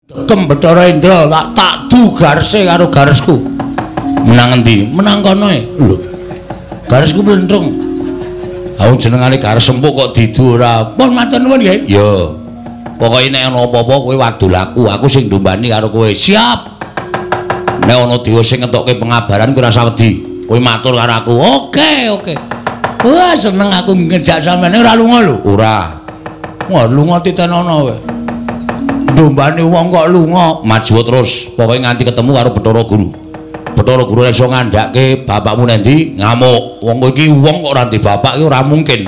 Dekem Bathara Indra tak du garse karo garesku. Menang endi? Menang kono e. Lho. Garesku mlentrung. Aku jenengane gares empuk kok didu ora. Pun matur nuwun nggih. Ya. Pokoke nek ana apa-apa kowe wadul aku, aku sing ndombani karo kowe. Siap. Nek ana dewa sing ngetokke pengabaran kowe ora usah wedi. Kowe matur karo aku. Oke, oke. Wah, seneng aku ngejak sampeyan ora lunga lho. Ora. Wah, lunga titenono kowe. Ndombani wong kok lunga, maju terus. Pokoke nganti ketemu karo Bathara Guru. Bathara Guru ora iso ngandhake bapakmu nendi ngamuk. Wong kowe iki wong kok ora ndek bapak iki ora mungkin.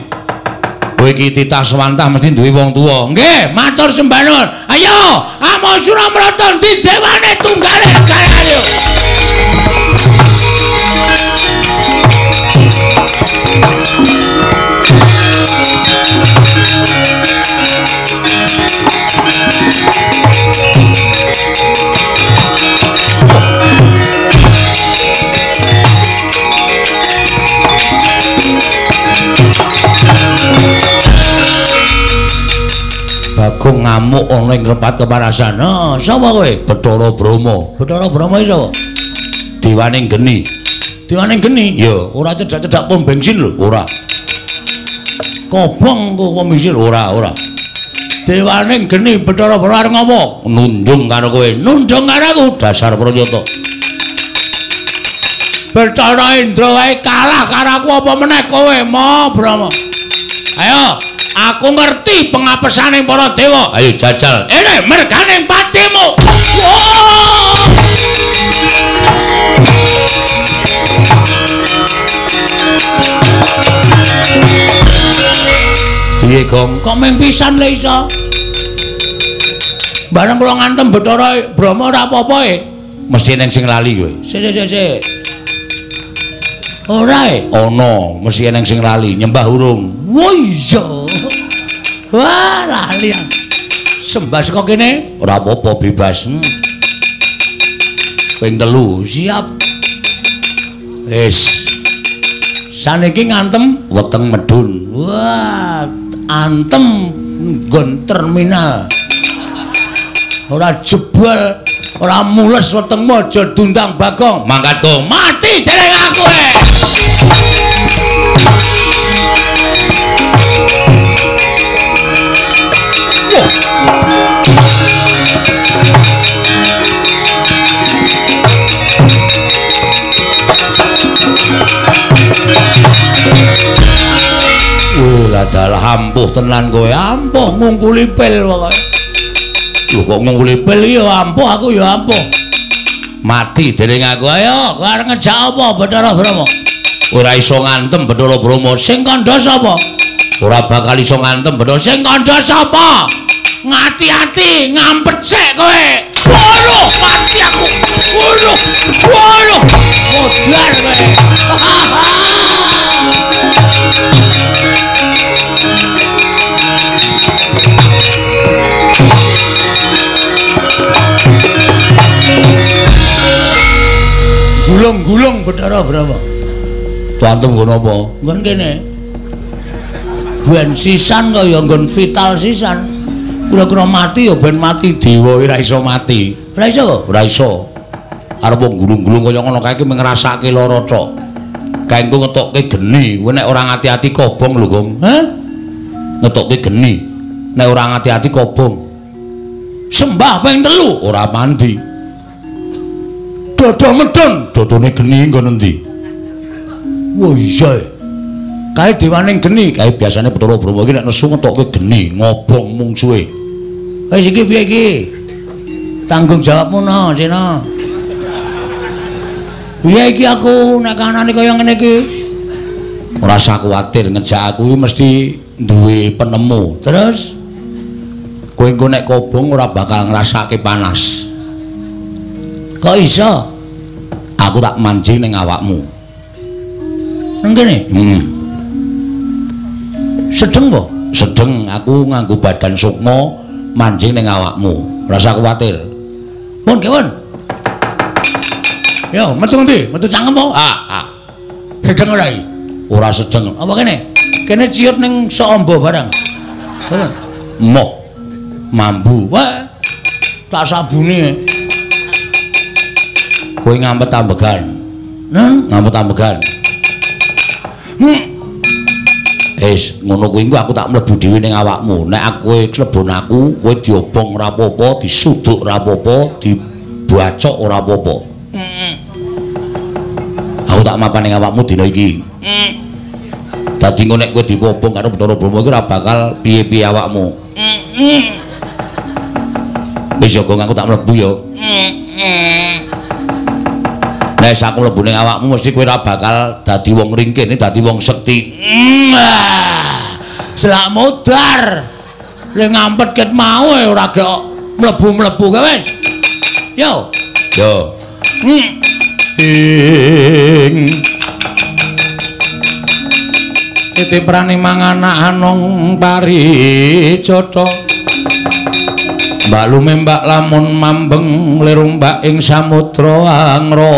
Kowe iki titah sewantah mesti duwe wong tuwa. Nggih, matur sembah nuwun. Ayo, amo Suramrata ndi dewane tunggale ayo. Bagong ngamuk ana ing repat kepanasan. Oh, sapa kowe? Bathara Brahma. Bathara Brahma iki sapa? Dewaning geni. Dewaning geni? Ya, ora cedhak-cedhak pom bensin lho, ora. Kobong kok pom bensin ora, ora. Dewaning geni Bathara Brahma arep ngopo? Nundung karo kowe. Nundung karo aku dasar pranyata. Bathara Indra wae kalah karo aku apa meneh kowe, Ma Brahma. Ayo, aku ngerti pengapesaning para dewa. Ayo jajal. Ini merganing patimu. Wah! Piye, Gong? Kok mung pisan le iso? Bareng kula ngantem Bathara Brahma ora apa-apa e. Mesti eneng sing lali kowe. Sik sik sik. Ora e? Ana, mesti eneng sing lali, nyembah urung. Wah iya. Wah, lali. Sembah saka kene ora apa-apa bebas. Ping 3, siap. Wis. Saniki ngantem weteng medun. Wah, antem nggon terminal. Ora jebol, ora mules wetengmu aja dundang Bagong. Mangkat go, mati dereng aku e. Wah, dalah ampuh tenan kowe, ampuh ngungkuli pil pokoke. Lho kok ngungkuli pil ya ampuh, aku ya ampuh. Mati dereng aku. Ayo, kowe arep ngejak apa Bathara Brahma? Ora iso ngantem Bathara Brahma. Sing kandha sapa? Ora bakal iso ngantem Bathara. Sing kandha sapa? Ngati-ati ngampet sik kowe. Waduh, mati aku. Waduh, waduh. Modar kowe. Gulung-gulung Bathara Brahma. Tuantem nggon apa? Nggon kene. Ben sisan kaya nggon vital sisan. Kira-kira mati ya ben mati dewa ora iso mati. Ora iso kok? Ora iso. Arep wong gulung-gulung kaya ngono kae iki ngrasake lara tok. Kae engko ngetokke geni, kowe nek ora ngati-ati kobong lho, Gong. Hah? Ngetokke geni. Nek ora ngati-ati kobong. Sembah ping 3 ora mandi. Dodo medun, dodone geni nggon endi? Wah iya. Kae dewaning geni, kae biasane Bathara Brahma iki nek nesu ngetokke geni, ngobong mungsuhe. Wis iki piye iki? Tanggung jawabmu no, Sena. Piye iki aku nek kanane kaya ngene iki? Ora usah kuwatir, ngejak aku iki mesti duwe penemu. Terus kowe engko nek kobong ora bakal ngrasake panas. Kok iso? Aku tak mancing ning awakmu. Nang kene? Sedeng po? Sedeng, aku nganggo badan sukma mancing ning awakmu. Ora usah kuwatir. Pun, kewon. Yo, metu ngendi? Metu cangkem po? Ah, ah. Sedeng ora iki? Ora sedeng. Apa kene? Kene ciut ning sok amba barang. Moh. Mambu. Wah. Tak sabune. Kowe ngampet ambegan. Ngampet ambegan. Wis, ngono kuwi engko aku tak mlebu dhewe ning awakmu. Nek aku klebon aku, kowe diobong ora apa-apa, disuduk ora apa-apa, dibacok ora apa-apa. Aku tak mapan ning awakmu dina iki. Dadi engko nek kowe dipobong karo Bathara Brahma iku ora bakal piye-piye awakmu. Wis ya, Gong, aku tak mlebu ya. Nek aku mlebu ning awakmu mesti kowe ora bakal dadi wong ringkih, dadi wong sekti. Selak modar. Le ngampet ket mau ora gek mlebu-mlebu ke wis. Yo. Yo. Ing titiprane manganak anong paricotha. Mbak lumembak lamun mambeng lirumbak ing samudra angra.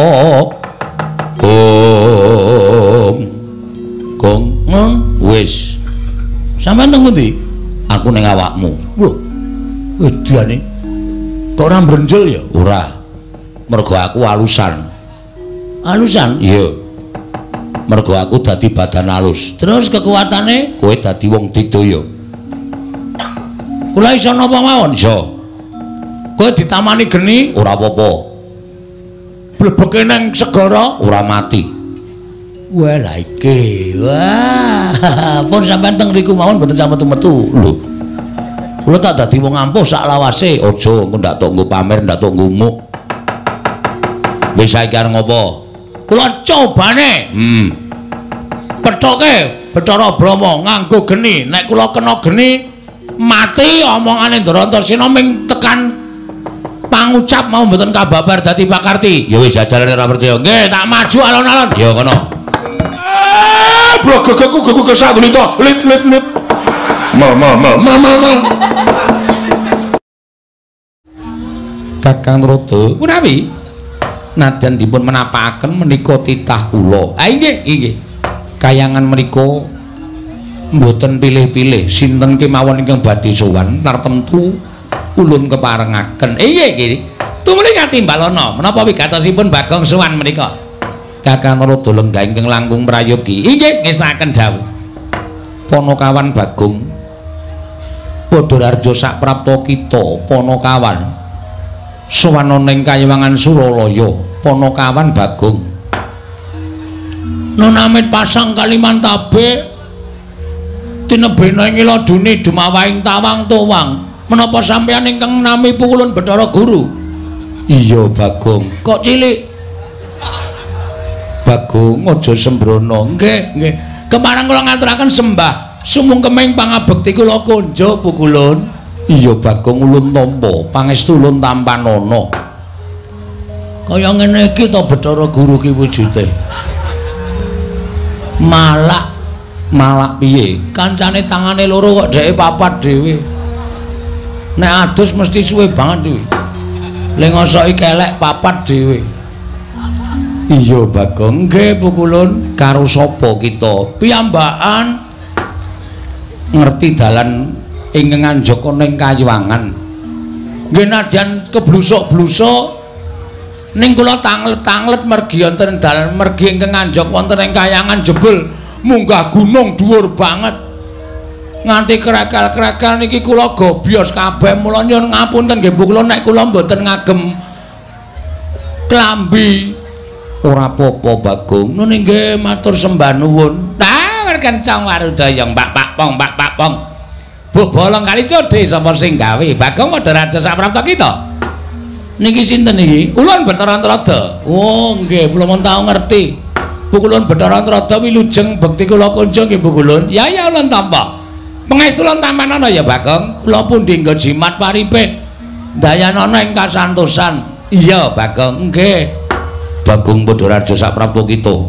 Gong. Gong, wis. Sampeyan teng pundi? Aku ning awakmu. Lho. Wedane. Kok ora mbrenjel ya? Ora. Mergo aku alusan. Alusan? Iya. Mergo aku dadi badan alus. Terus kekuatane kowe dadi wong digdaya. Kula iso napa mawon? Iso. Kowe ditamani geni ora apa-apa. Blebeke nang segara ora mati. Wah, lha iki. Wah, pun sampean teng riku mawon mboten sampe metu. Lho. Kula tak dadi wong ampuh sak lawase. Aja engko ndak tok nggo pamer, ndak tok ngumuk. Wis saiki arep ngopo? Kula cobane. Pethoke Bathara Brahma nganggo geni. Nek kula kena geni mati omongane Ndara Antasena ming tekan pangucap mau mboten kababar dadi pakarti. Ya wis jajalane ora percaya. Nggih, tak maju alon-alon. Ya kono. Blogogoku gogo kesatulita. Lit lit lit. Ma ma ma ma ma. Kakang Rada, punawi nadyan dipun menapakaken menika titah kula. Ah nggih, nggih. Kayangan menika mboten pilih-pilih sinten kemawon ingkang badhe sowan tartemtu ulun keparengaken. Nggih nggih. Tumuli katimbalana menapa wigatosipun Bagong sowan menika? Kakang Rada lenggah ingkang langkung prayogi. Inggih ngestakaken dawuh. Panakawan Bagong Badararja saprapta kita Panakawan sowan ana ing Kayiwangan Suralaya. Panakawan Bagong nunamit pasang Kalimantabe tinebena ing ladune dumawahing tawang tuwang. Menapa sampeyan ingkang nami pukulun Bathara Guru? Iya Bagong. Kok cilik? Bagong aja sembrono. Nggih, nggih. Kepareng kula ngaturaken sembah sumungkeming pangabekti kula konjo pukulun. Iya Bagong ulun tampa, pangestu ulun tampanana. Kaya ngene iki to Bathara Guru ki wujude. Malak malak piye? Kancane tangane loro kok dheke papat dhewe. Nek adus mesti suwe banget kuwi. Le ngosoki kelek papat dhewe. Iya Bagong. Nggih pukulun. Karo sapa kita? Piyambakan ngerti dalan ingkang anjaka ning Kayiwangan. Nggih nadyan keblusuk-blusuk ning kula tanglet-tanglet mergi wonten dalan mergi ingkang anjak wonten ing Kayangan jebul munggah gunung dhuwur banget. Nganti krekel-krekel niki kula gobyos kabeh. Mula nyuwun ngapunten nggih Bu kula nek kula mboten ngagem klambi. Ora apa-apa Bagong. Nun nggih matur sembah nuwun. Nah, kencang warudaya Mbak Pak Pong, Mbak Pak Pong. Buh bolong kali codhe sapa sing gawe? Bagong padha raja saprapta kita. Niki sinten niki? Ulun Bathara Antrada. Oh nggih, kula mun tau ngerti. Bu kulun Bathara Antrada wilujeng bekti kula kunjung nggih Bu kulun. Ya ya ulun tampa. Pangestu ulun tampanana ya Bagong. Kula pundi nggo jimat paripih. Dayanana ing kasantosan. Iya Bagong, nggih. Bagong padha raja saprapta kita.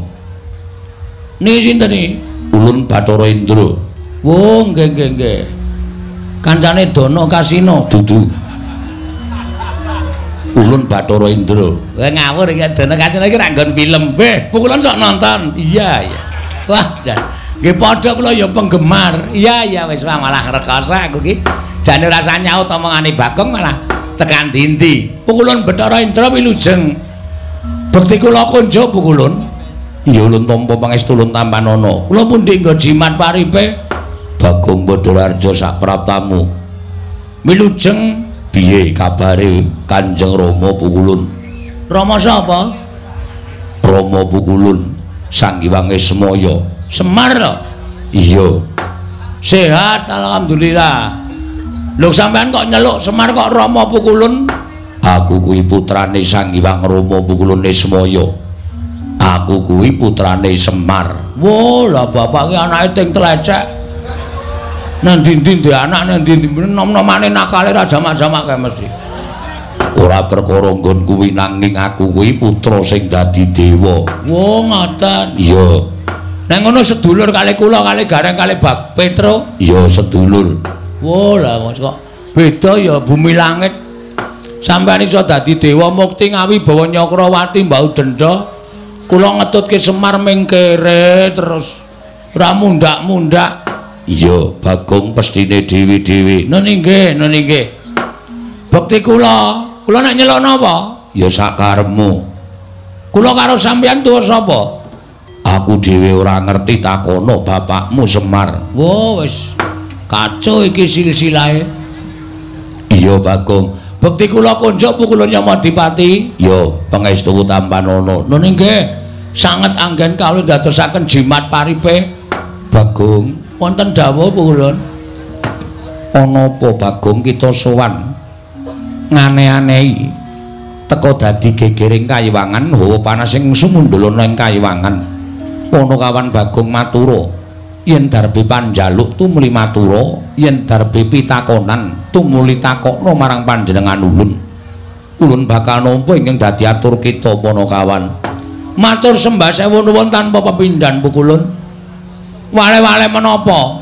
Niki sinten niki? Ulun Bathara Indra. Oh nggih nggih nggih. Kancane Dana Kasina dudu. Ulun Bathara Indra. Wah ngawur iki Dana Kasina iki ra nggon film. Beh, pukulan sok nonton. Iya iya. Wah, jan. Nggih padha kula ya penggemar. Iya iya wis malah ngrekoso aku ki. Jane ora usah nyaut omongane Bagong malah Tekan dindi. Pukulun Bathara Indra wilujeng. Bekti kula konjo pukulun. Iya ulun tampa pangestu ulun tampanana. Kula pundi nggo jimat paripe? Bagong Badararja sapraptamu. Wilujeng piye kabare Kanjeng Rama pukulun? Rama sapa? Rama pukulun Sang Hyang Semaya. Semar lho. Iya. Sehat alhamdulillah. Lho sampean kok nyeluk Semar kok Rama pukulun? Aku kuwi putrane Sang Hyang Rama pukulun Ismaya. Aku kuwi putrane Semar. Wo, lah bapak ki anake ting tlecek. Nang ndi-ndi ndek anak nang ndi-ndi nom-nomane nakale ra jamak-jamak kae mesti. Ora perkara nggon kuwi nanging aku kuwi putra sing dadi dewa. Wo, ngoten. Iya. Nang ngono sedulur kali kula kali Gareng kali Bak Petro? Iya, sedulur. Wo, lah kok beda ya bumi langit. Sampeyan iso dadi dewa mukti ngawibawa Nyakrawati mbau denda. Kula ngetutke Semar mingkere terus ora mundak-mundak. Iya, Bagong pestine dhewe-dhewe. Nun inggih, nun inggih. Bekti kula, kula nek nyeluk napa? Ya sakarepmu. Kula karo sampeyan tuwa sapa? Aku dhewe ora ngerti, takono bapakmu Semar. Wo, wis kacau iki silsilahe. Iya, Bagong. Bekti kula konjuk pukulun Yamadipati. Ya, pangestu tampanana. Nun inggih. Sanget anggen kawula ndadosaken jimat paripe. Bagong, wonten dawuh pukulun. Ana apa Bagong kita sowan ngane-anehi teka dadi gegering kayiwangan hawa panas sing sumundul ana ing kayiwangan. Panakawan Bagong matura, yen darbe panjaluk tumuli matura, yen darbe pitakonan tumuli takokna marang panjenengan ulun. Ulun bakal nampa ingkang dadi atur kita Panakawan. Matur sembah sewu nuwun tanpa pepindhan pukulun. Wale-wale menapa?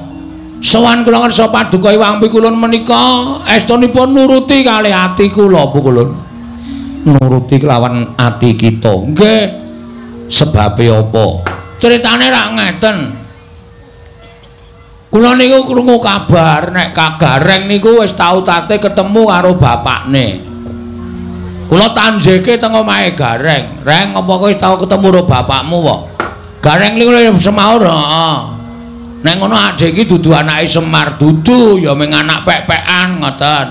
Sowan kula ngersa paduka Iwang Pikulun menika estunipun nuruti kalih ati kula pukulun. Nuruti kelawan ati kita. Nggih. Sebabe apa? Ceritane rak ngeten. Kula niku krungu kabar nek Kagareng niku wis tau tate ketemu karo bapakne. Kula tanjeke teng omahe Gareng. Reng, apa kowe wis tau ketemu karo bapakmu wae? Gareng niku semaur, heeh. Nek ngono adhe iki dudu anake Semar, dudu ya mung anak pek-pekan ngoten.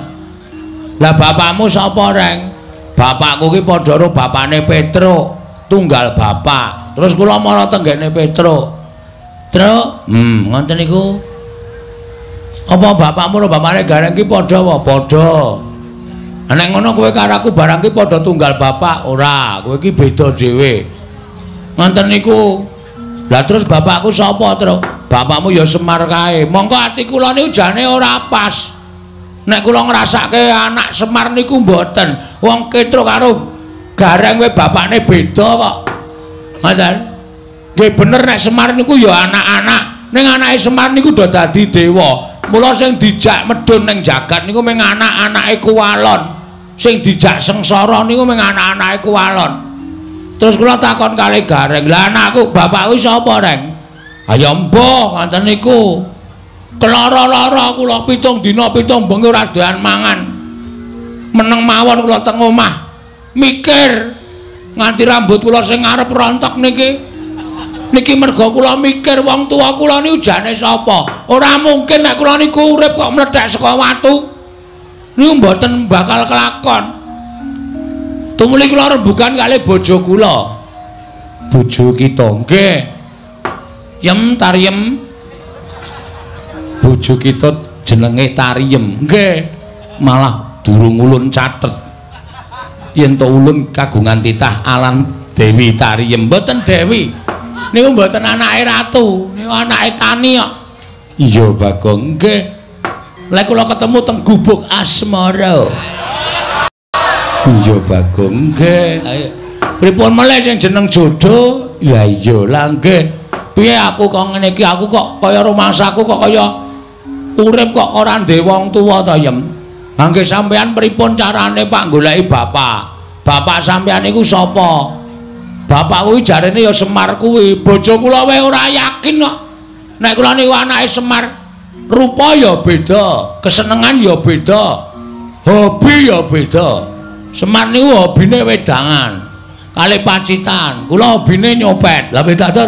Lah bapakmu sapa, Reng? Bapakku ki padha karo bapakne Petruk, tunggal bapak. Terus kula mara tenggene Petruk. Truk, ngoten niku. Apa bapakmu karo bapakne Gareng ki padha wae? Padha. Nek ngono kowe karo aku barang ki padha tunggal bapak, ora, kowe ki beda dhewe. Ngoten niku. Lah terus bapakku sapa, Truk? Bapakmu ya Semar kae. Mongko ati kula niku jane ora pas. Nek kula ngrasake anak Semar niku mboten. Wong Petruk karo Gareng kowe bapakne beda kok. Ngoten. Nggih bener nek Semar niku ya anak-anak. Ning anake Semar niku do dadi dewa. Mula sing dijak medhun ning jagat niku mung anak-anake Kuwalon. Sing dijak sengsara niku mung anak-anake Kuwalon. Terus kula takon kali Gareng, "Lah anakku bapakku sapa, Reng?" "Ayo mbuh ngoten niku. Kelara-lara kula 7 dina 7 bengi ora doyan mangan. Meneng mawon kula teng omah. Mikir nganti rambut kula sing ngarep rontok niki. Niki merga kula mikir wong tuwa kula niku jane sapa? Ora mungkin nek kula niku urip kok mlethek saka watu. Niku mboten bakal kelakon." Tumuli kula rembugan kalih bojo kula. Bojo kita nggih. Yem Tariem. Bojo kita jenenge Tariem. Nggih. Malah durung ulun catet. Yen to ulun kagungan titah alan Dewi Tariem. Mboten Dewi. Niku mboten anake ratu, niku anake tani kok. Iya Bagong, nggih. Lek kula ketemu teng gubuk asmara. Iya Bagong, nggih. Ayo. Pripun melih sing jeneng jodoh? Ya iya, lah nggih. Piye aku kok ngene iki, aku kok kaya rumangsaku kok kaya urip kok ora ndek wong tuwa ta, Yem. Ha nggih sampean pripun carane Pak goleki bapak? Bapak sampean niku sapa? Bapak kuwi jarene ya Semar kuwi. Bojo kula wae ora yakin kok. Nek kula niku anake Semar, rupa ya beda, kesenengan ya beda. Hobi ya beda. Semar niku hobine wedangan kalih Pacitan. Kula hobine nyopet. Lah beda to?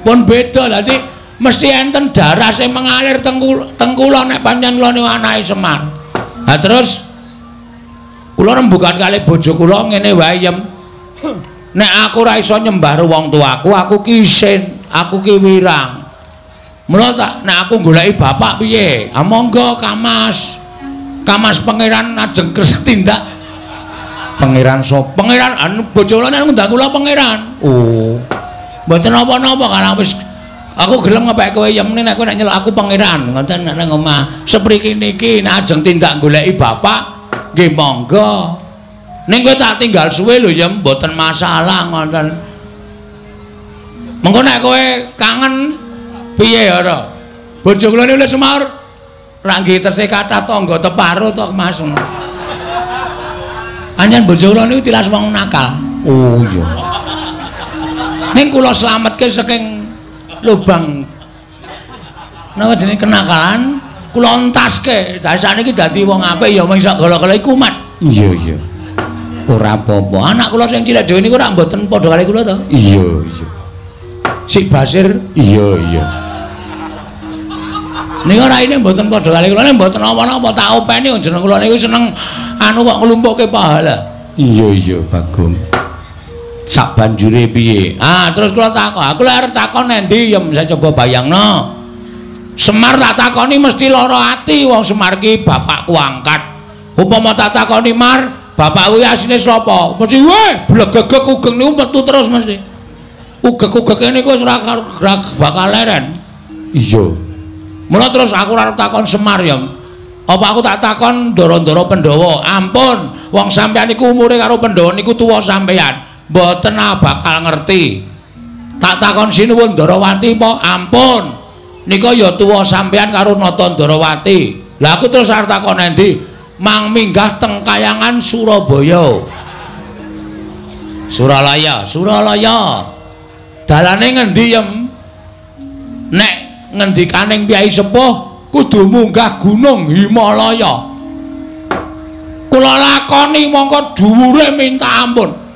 Pun beda. Lah sih mesti enten darah sing mengalir teng kula nek pancen kula niku anake Semar. Ha terus kula rembugan kalih bojo kula ngene wae yem. Nek aku ora iso nyembah wong tuaku, aku ki isin, aku ki wirang. Mula tak nek aku goleki bapak piye? Ah monggo Kamas. Kamas pangeran ajeng kersa tindak. Pangeran sapa? Pangeran anu bojo kula nek ngundang kula pangeran. Oh. Mboten napa-napa karena wis aku gelem ngepek kowe yem nek kowe nek nyeluk aku pangeran ngoten nek nang omah. Sepriki niki nek ajeng tindak goleki bapak nggih monggo. Ning kowe tak tinggal suwe lho yem mboten masalah ngoten. Mengko nek kowe kangen piye ora? Bojo kula niku semaur ra nggih tesih kathah tangga teparo to Mas. Pancen bojo kula niku tilas wong nakal. Oh iya. Ning kula slametke saking lubang napa jenenge kenakalan, kula entaske. Dadi sakniki dadi wong apik ya mung sak gala-gala iku kumat. Iya iya. Ora apa-apa. Anak kula sing cilik dhewe niku ora mboten padha kali kula to. Iya iya. Sik Basir iya iya. Niku raine mboten padha kali kula mboten napa-napa tak openi jeneng kula niku seneng anu kok nglumpukke pahala. Iya iya Bagong. Sak banjure piye? Ah terus kula takon, aku lek arep takon endi ya saya coba bayangno. Semar tak takoni mesti lara ati wong Semar ki bapakku angkat. Upama tak takoni Mar, bapakku asline sapa? Mesti weh blegegeg ugeng niku metu terus mesti. Ugeg-ugege niku wis ora bakal leren. Iya. Mula terus aku ora arep takon Semar ya. Apa aku tak takon ndara-ndara Pandhawa? Ampun, wong sampeyan niku umure karo Pandhawa niku tuwa sampeyan. Mboten bakal ngerti. Tak takon sinuwun Ndarawati apa? Ampun. Nika ya tuwa sampeyan karo Nata Ndarawati. Lah aku terus arep takon endi? Mang minggah teng kayangan Surabaya. Suralaya, Suralaya. Dalane ngendi yem? Nek ngendikaning Kyai Sepuh kudu munggah gunung Himalaya. Kula lakoni mongko dhuwure minta ampun.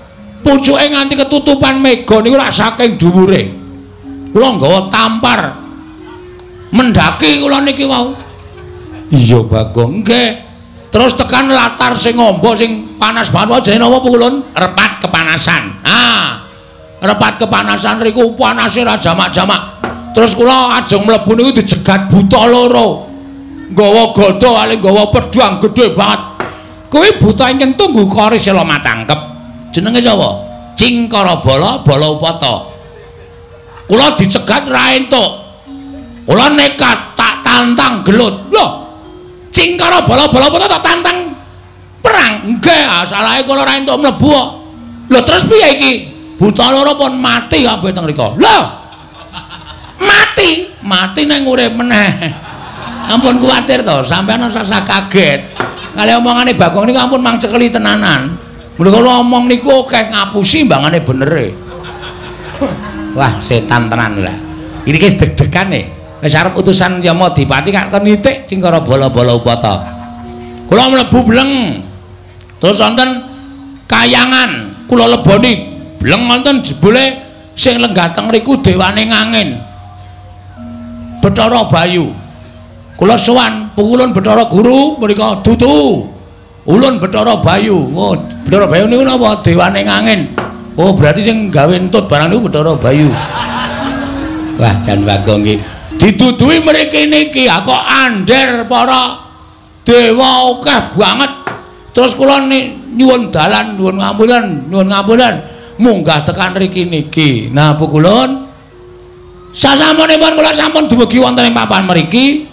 Pucuke nganti ketutupan mega niku rak saking dhuwure. Kula nggawa tampar mendaki kula niki wau. Iya Bagong. Nggih. Terus tekan latar sing ngombo sing panas banget jenenge napa Pukulun? Repat kepanasan. Ah. Repat kepanasan riku panase ra jamak-jamak. Terus kula ajeng mlebu niku dijegat buta loro. Nggawa gada kali nggawa pedhang gedhe banget. Kuwi buta ingkang tunggu kori sela matangkep. Jenenge sapa? Cingkara Bala Bala Upata. Kula dicegat ra entuk. Kula nekat tak tantang gelut. Lho. Cingkara Bala Bala Upata tak tantang perang. Nggih, salahe kula ra entuk mlebu kok. Lho terus piye iki? Buta loro pun mati kabeh teng mriku. Lho. Mati, mati nang urip meneh. Ampun kuwatir to, sampeyan ora usah kaget. Kali omongane Bagong niku ampun mang cekeli tenanan. Mula kula omong niku akeh ngapusi mbangane benere. Wah, setan tenan lah. Iki wis deg-degan e. Wis arep utusan Yamadipati kak kon nitik Cingkara Bala-bala Upata. Kula mlebu bleng. Terus wonten kayangan, kula leboni bleng wonten jebule sing lenggah teng mriku dewane ngangin. Bathara Bayu. Kula sowan pukulun Bathara Guru mriku dudu. Ulun Bathara Bayu. Oh, Bathara Bayu niku napa? Dewane ngangin. Oh, berarti sing gawe entut barang niku Bathara Bayu. Wah, jan Bagong iki. Diduduhi mriki niki, ha kok ander para dewa akeh banget. Terus kula nyuwun dalan, nyuwun ngapunten, nyuwun ngapunten munggah tekan mriki niki. Nah, pukulun sasampunipun kula sampun dumugi wonten ing papan mriki.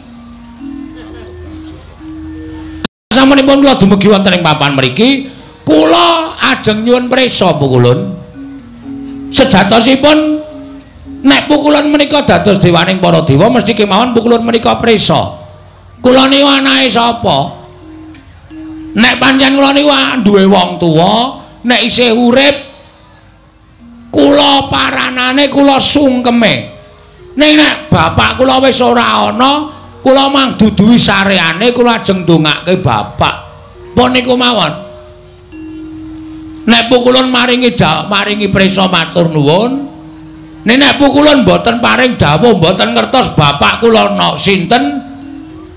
Sasampunipun kula dumugi wonten ing papan mriki, kula ajeng nyuwun prisa pukulun. Sejatosipun nek pukulun menika dados dewaning para dewa mesti kemawon pukulun menika prisa. Kula niku anake sapa? Nek pancen kula niku duwe wong tuwa, nek isih urip kula paranane kula sungkeme. Ning nek bapak kula wis ora ana, Kula mang duduhi sareane kula ajeng ndongake bapak. Pun niku mawon. Nek pukulun maringi maringi prisa matur nuwun. Nek pukulun mboten paring dawuh mboten ngertos bapak kula nok sinten.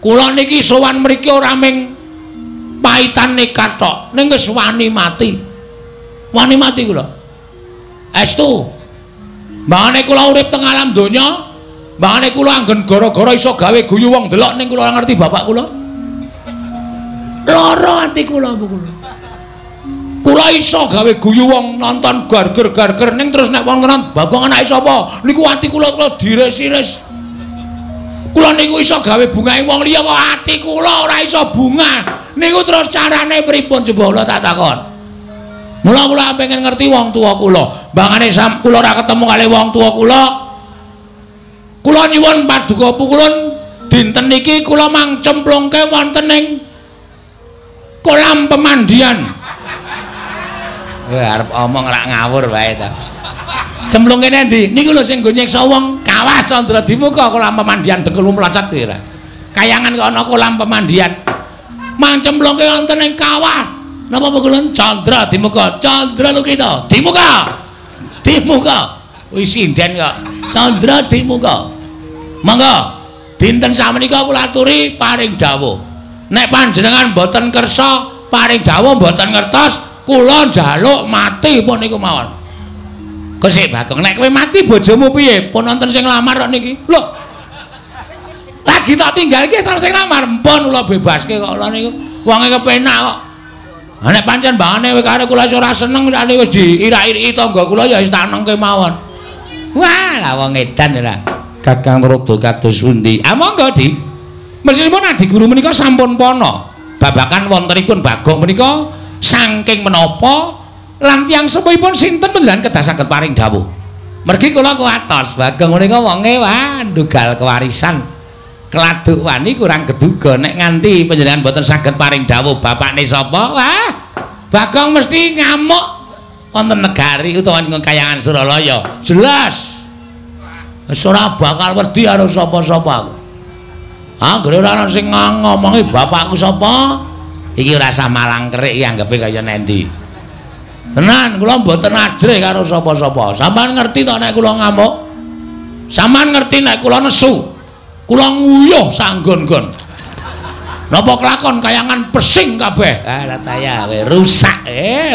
Kula niki sowan mriki ora ming paitan nekat tok, ning wis wani mati. Wani mati kula. Estu. Mbangane kula urip teng alam donya, mbangane kula anggen gara-gara iso gawe guyu wong delok ning kula ngerti bapak kula. Lara ati kula kula. Kula iso gawe guyu wong nonton garger-garger ning terus nek wong tenan Bagong anake sapa? Niku ati kula kula dires-ires. Kula niku iso gawe bungahe wong liya kok ati kula ora iso bunga. Niku terus carane pripun coba kula tak takon. Mula kula pengen ngerti wong tuwa kula. Mbangane sam kula ora ketemu kali wong tuwa kula. Kula nyuwun paduka pukulun dinten niki kula mang cemplungke wonten ing kolam pemandian. Wah, arep omong rak ngawur wae ta. Cemplungke endi? Niku lho sing nggo nyiksa wong Kawah Candra Dimuka kolam pemandian dengkul mlocot ora. Kayangan kok ana kolam pemandian. Mang cemplungke wonten ing kawah. Napa pukulun Candra Dimuka? Candra Lukita. Dimuka. Dimuka. Wis sinden kok. Candra Dimuka. Monggo dinten samenika kula aturi paring dawuh. Nek panjenengan mboten kersa paring dawuh mboten ngertos, kula njaluk mati pun niku mawon. Kesik Bagong, nek kowe mati bojomu piye? Pun wonten sing nglamar kok niki. Lho. Lagi tak tinggal iki wis sing nglamar, mpun kula bebaske kok kula niku. Wonge kepenak kok. Nek pancen mbangane kowe karo kula ora seneng sakniki wis diirak-iriki tangga kula ya wis tak nengke mawon. Wah, lah wong edan ora. Kakang Rada kados pundi? Ah monggo, Di. Mesthipun Adi Guru menika sampun pana babakan wontenipun Bagong menika saking menapa lan tiyang sepuhipun sinten panjenengan kedah saged paring dawuh. Mergi kula kuwatos Bagong menika wonge wah ndugal kewarisan. Keladuk wani kurang keduga nek nganti panjenengan mboten saged paring dawuh bapakne sapa? Wah, Bagong mesti ngamuk wonten negari utawa ing kayangan Suralaya. Jelas. Wis ora bakal wedi karo sapa-sapa aku. Anggere ora ana sing ngomongi bapakku sapa, iki ora usah malang kerik iki anggepe kaya nendi. Tenan kula mboten ajrih karo sapa-sapa. Sampeyan ngerti to nek kula ngamuk? Sampeyan ngerti nek kula nesu? Kula nguyuh sanggon-gon. Napa kelakon kayangan pesing kabeh? Ah rataya kowe rusak.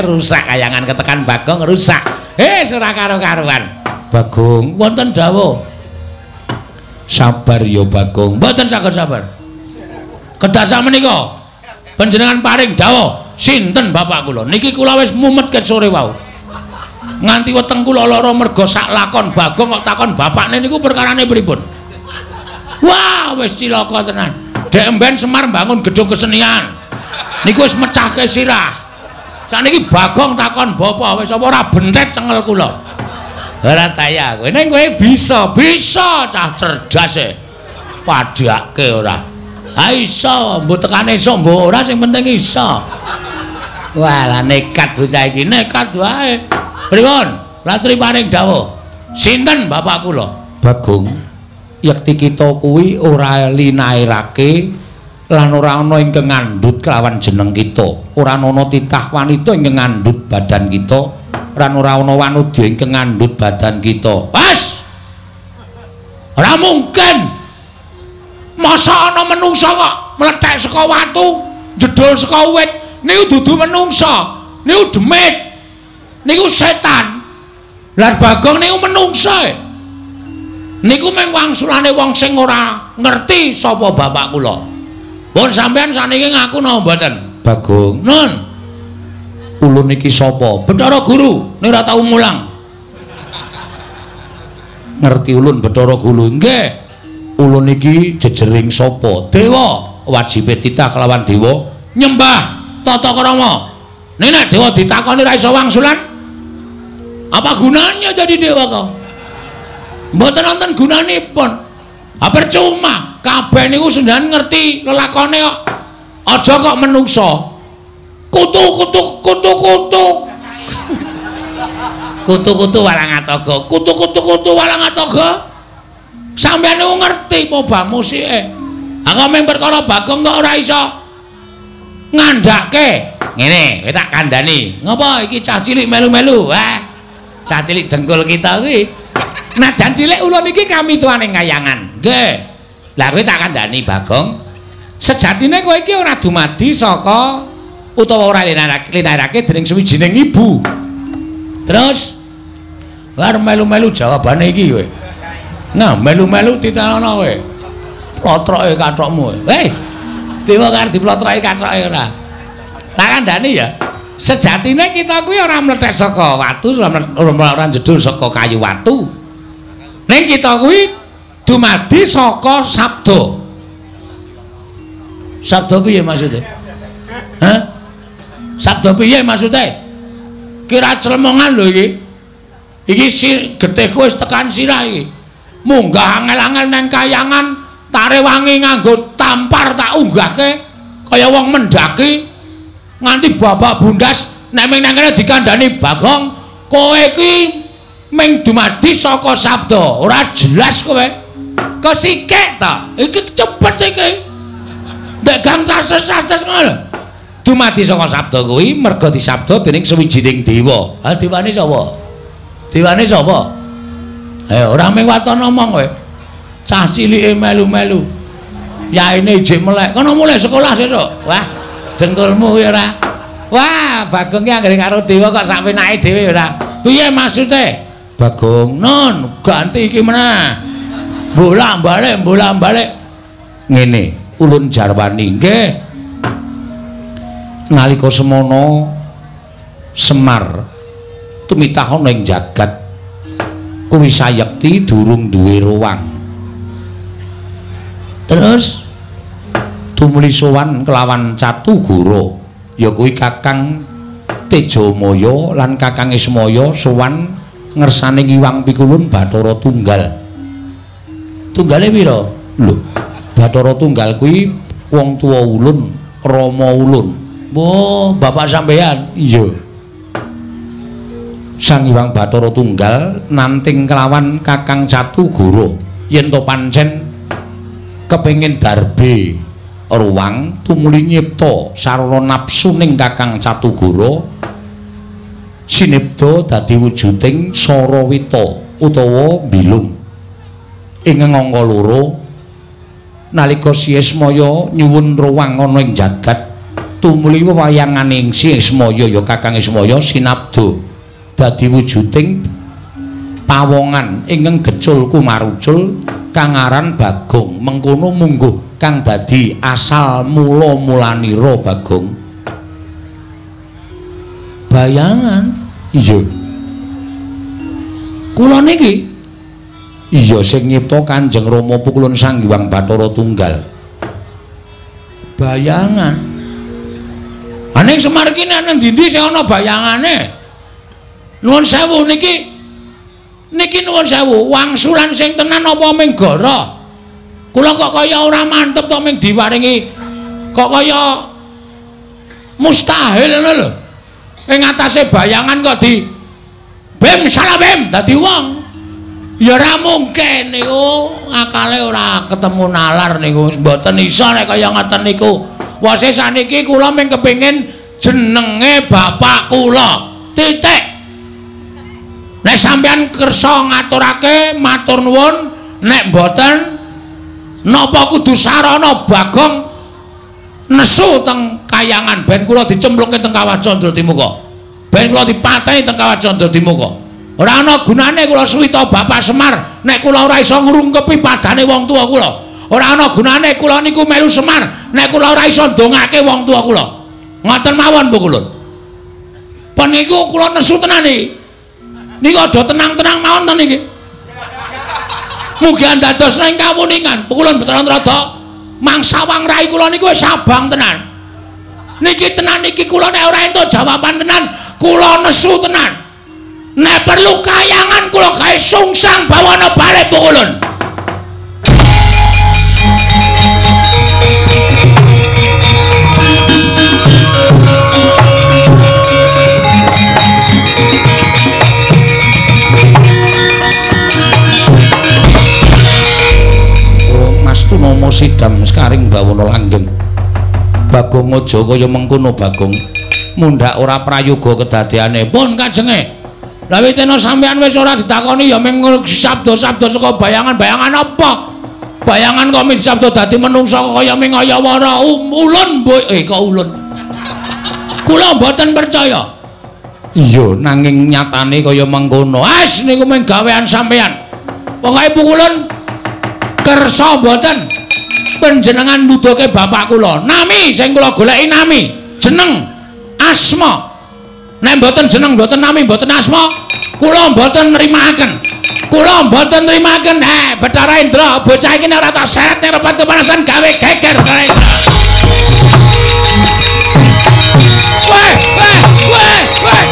Rusak kayangan ketekan Bagong rusak. Ora karo-karuan. Bagong wonten dawuh. Sabar ya Bagong. Mboten saged sabar. Kedah samenika panjenengan paring dawuh sinten bapak kula? Niki kula wis mumet ket sore wau. Nganti weteng kula lara merga sak lakon Bagong kok takon bapakne niku perkarane pripun? Wah, wis cilaka tenan. Dek emben Semar mbangun gedung kesenian. Niku wis mecahke sirah. Sakniki Bagong takon bapak wis apa ora bentet cengel kula. Ora taya kowe. Ning kowe bisa, bisa cah cerdas e. Padhake ora. Ha iso, mbok tekane iso mbok ora sing penting iso. Wah, lah nekat bocah iki, nekat wae. Pripun? Latri paring dawuh. Sinten bapak kula? Bagong. Yekti kita kuwi ora linairake lan ora ana ingkang ngandhut kelawan jeneng kita. Ora ana titah wanita ingkang ngandhut badan kita, lan ora ana wanudya ingkang ngandhut badan kita. Wes. Ora mungkin. Masa ana menungsa kok mlethek saka watu, jedul saka wit, niku dudu menungsa, niku demit. Niku setan. Lah Bagong niku menungsa. Niku mung wangsulane wong sing ora ngerti sapa bapak kula. Pun sampean saniki ngaku napa mboten? Bagong. Nun. Ulun iki sapa? Bathara Guru, ning ora tau mulang. Ngerti ulun Bathara Guru? Nggih. Ulun iki jejering sapa? Dewa. Wajibe titah kelawan dewa nyembah tata krama. Nek nek dewa ditakoni ra iso wangsulan, apa gunanya jadi dewa kok? Mboten wonten gunanipun. Ha percuma, kabeh niku sendan ngerti lelakone kok. Aja kok menungsa. Kutu kutu kutu kutu. Kutu kutu walang atoga. Kutu kutu kutu walang atoga. Sampeyan niku ngerti apa musike. Aku mung perkara Bagong kok ora iso ngandhake. Ngene, kowe tak kandhani. Ngopo iki cah cilik melu-melu? Wah. Cah cilik dengkul kita kuwi. Najan cilik ulun iki kami tuane kayangan. Nggih. Lah kowe tak kandhani Bagong. Sejatine kowe iki ora dumadi saka utawa ora linarake dening suwijining ibu. Terus bar melu-melu jawabane iki kowe. Nah, melu-melu titenono kowe. Plotroke kathokmu. Hei. Dewa karo diplotroke kathoke ora. Tak kandhani ya. Sejatine kita kuwi ora mlethek saka watu, ora jedul saka kayu watu. Ning kita kuwi dumadi saka sabda. Sabda piye maksude? Hah? Sabda piye maksude? Kira clemongan lho iki. Iki getihku wis tekan sirah iki. Munggah angel-angel nang kayangan, tarewangi nganggo tampar tak unggahke kaya wong mendaki nganti babak bundas nek ming nang kene dikandhani Bagong, kowe iki ming dumadi saka sabda, ora jelas kowe. Kesikek ta? Iki cepet iki. Ndek gang cases-cases ngono lho. Dumadi saka sabda kuwi merga disabda dening suwijining dewa. Ha dewane sapa? Dewane sapa? Ayo ora mung waton omong kowe. Cah cilike melu-melu. Yaine ijik melek. Kono mulih sekolah sesuk. Wah, dengkulmu kuwi ora. Wah, Bagong ki anggere karo dewa kok sak penake dhewe ora. Piye maksude? Bagong, non, ganti iki meneh. Bolak-balik, bolak-balik. Ngene, ulun jarwani nggih. Nalika semono Semar tumitah ana ing jagat kuwi sayekti durung duwe ruwang. Terus tumuli sowan kelawan Catugara, ya kuwi Kakang Tejamaya lan Kakang Ismaya sowan ngersane Ngiwang Pikulun Bathara Tunggal. Tunggale pira? Lho, Bathara Tunggal kuwi wong tuwa ulun, rama ulun. Wah, bapak sampeyan? Iya. Sang Hyang Bathara Tunggal nanting kelawan Kakang Catugara yen to pancen kepengin darbe ruwang tumuli nyipta sarana nafsu ning Kakang Catugara sinebda dadi wujuding Sarawita utawa Bilung. Ing angka loro nalika Si Ismaya nyuwun ruwang ana ing jagat tumuli wewayanganing Si Ismaya ya Kakang Ismaya sinabda dadi wujuding pawongan ingkang gecul kumarucul kang aran Bagong. Mengkono mungguh kang dadi asal mula mulanira Bagong. Bayangan iya kula niki iya sing nyipta Kanjeng Rama Pukulun Sang Hyang Bathara Tunggal. Bayangan aning Semar iki nang ndi-ndi sing ana bayangane. Nuwun sewu niki, niki nuwun sewu wangsulan sing tenan apa ming gara? Kula kok kaya ora mantep to ming diwaringi kok kaya mustahil ngono lho. Ing atase bayangan kok di bim salah bim dadi wong. Ya ora mungkin niku, akale ora ketemu nalar niku, mboten iso nek kaya ngoten niku. Wase saniki kula ming kepengin jenenge bapak kula. Titik. Nek sampeyan kersa ngaturake matur nuwun, nek mboten napa kudu sarana Bagong nesu teng kayangan ben kula dicemplungke teng Kawah Candradimuka. Ben kula dipateni teng Kawah Candradimuka. Ora ana gunane kula suwita Bapak Semar nek kula ora iso ngrungkepi padane wong tuwa kula. Ora ana gunane kula niku melu Semar nek kula ora iso ndongake wong tuwa kula. Ngoten mawon Bu Kulun. Pun niku kula nesu tenan iki. Niku aja tenang-tenang mawon to niki. Mugi andados ing kawuningan. Pukulun Bathara Narada mangsawang rai kula niku wis abang tenan. Niki tenan niki kula nek ora entuk jawaban tenan, kula nesu tenan. Nek perlu kayangan kula gawe sungsang bawana balik Pukulun. sidam sekaring bawana langgeng. Bagong aja kaya mengkono Bagong. Mundhak ora prayoga kedadeane. Pun kajenge. Lah witena sampean wis ora ditakoni ya mung sabda-sabda saka bayangan-bayangan apa? Bayangan kok ming sabda dadi menungsa kaya ming ayawara ulun kok ulun. Kula mboten percaya. Iya, nanging nyatane kaya mengkono. As niku mung gawean sampean. Pokoke pukulun kersa mboten panjenengan nuduhke bapak kula. Nami sing kula goleki nami, jeneng, asma. Nek mboten jeneng, mboten nami, mboten asma, kula mboten nrimakaken. Kula mboten nrimakaken. Bathara Indra, bocah iki nek ora tak seret ning repat kepanasan gawe geger Bathara Indra. Weh, weh, weh, weh.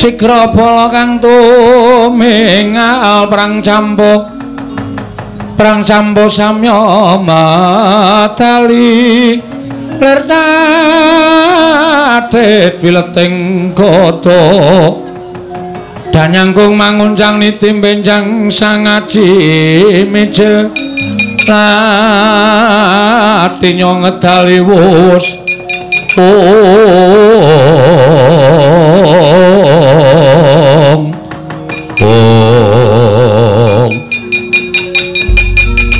Sigra bala kang tumingal perang campuh, perang campuh samya matali lir tatit wileting kota danyangkung manguncang niti benjang sangaji mijil lati nyong ngedali wus. Ong ong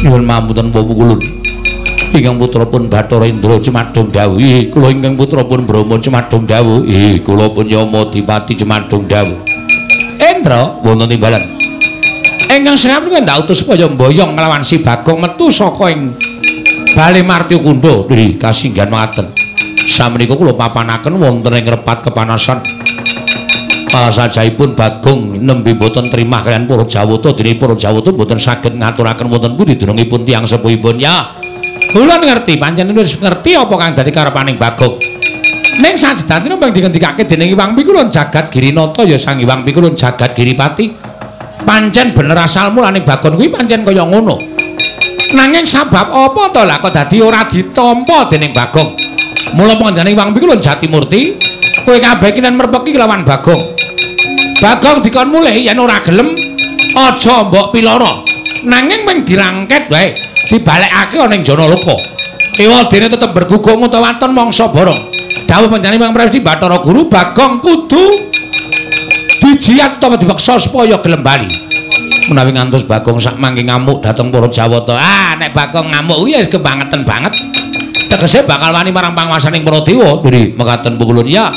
nyuwun mamunten pukulun ingkang putra pun Bathara Indra Cemadung dawuh, kula ingkang putra pun Brahma Cemadung dawuh, kula pun Yama Dipati Cemadung dawuh. Indra wonten timbalan ingkang sami ndak utus supaya mboyong nglawan si Bagong metu saka ing Bale Martyakunda. Nggih kasinggihan mangaten. Samenika kula papanaken wonten ing repat kepanasan. Sajaipun Bagong nembe boten trimah kaliyan para Jawata, dene para Jawata boten saged ngaturaken wonten pundi dunungipun tiyang sepuhipun. Ya, kula ngerti, pancen wis ngerti apa kang dadi karepaning Bagong. Ning sajedantina ping dingendikake dening Iwang Pikulun Jagat Girinata ya Sang Iwang Pikulun Jagat Giripati. Pancen bener asal mulane Bagong kuwi pancen kaya ngono. Nanging sabab apa to lah kok dadi ora ditampa dening Bagong? Mula panjenengane Iwang Pikulun Jatimurti, kowe kabeh iki nen merpeki kelawan Bagong. Bagong dikon mulih yen ora gelem aja mbok piloro. Nanging ping dirangket wae, dibalekake ana ing Janaloka. Ewadene tetep bergugung utawa waton mangsa borong. Dawuh panjenengane Iwang Presti Bathara Guru, Bagong kudu dijiat utawa dipeksa supaya gelem bali. Menawi ngantos Bagong sak mangke ngamuk dhateng para Jawata. Ah, nek Bagong ngamuk kuwi wis kebangeten banget. Tegese bakal wani marang panguwasaning para dewa. Nggih, mekaten pukulun ya.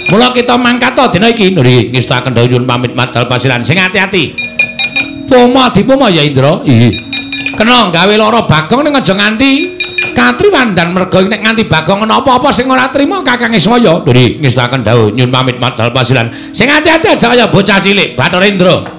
Mula kita mangkat dina iki. Nggih, ngestakaken dawuh nyuwun pamit madal pasiran. Sing ati-ati. Poma dipoma ya Indra. Iya. Kena gawe lara Bagong ning aja nganti katriwandan merga nek nganti Bagong ana apa-apa sing ora trima Kakang Ismaya. Duri ngestaken dawuh nyun pamit madal pasilan. Sing ati-ati aja kaya bocah cilik Bathara Indra.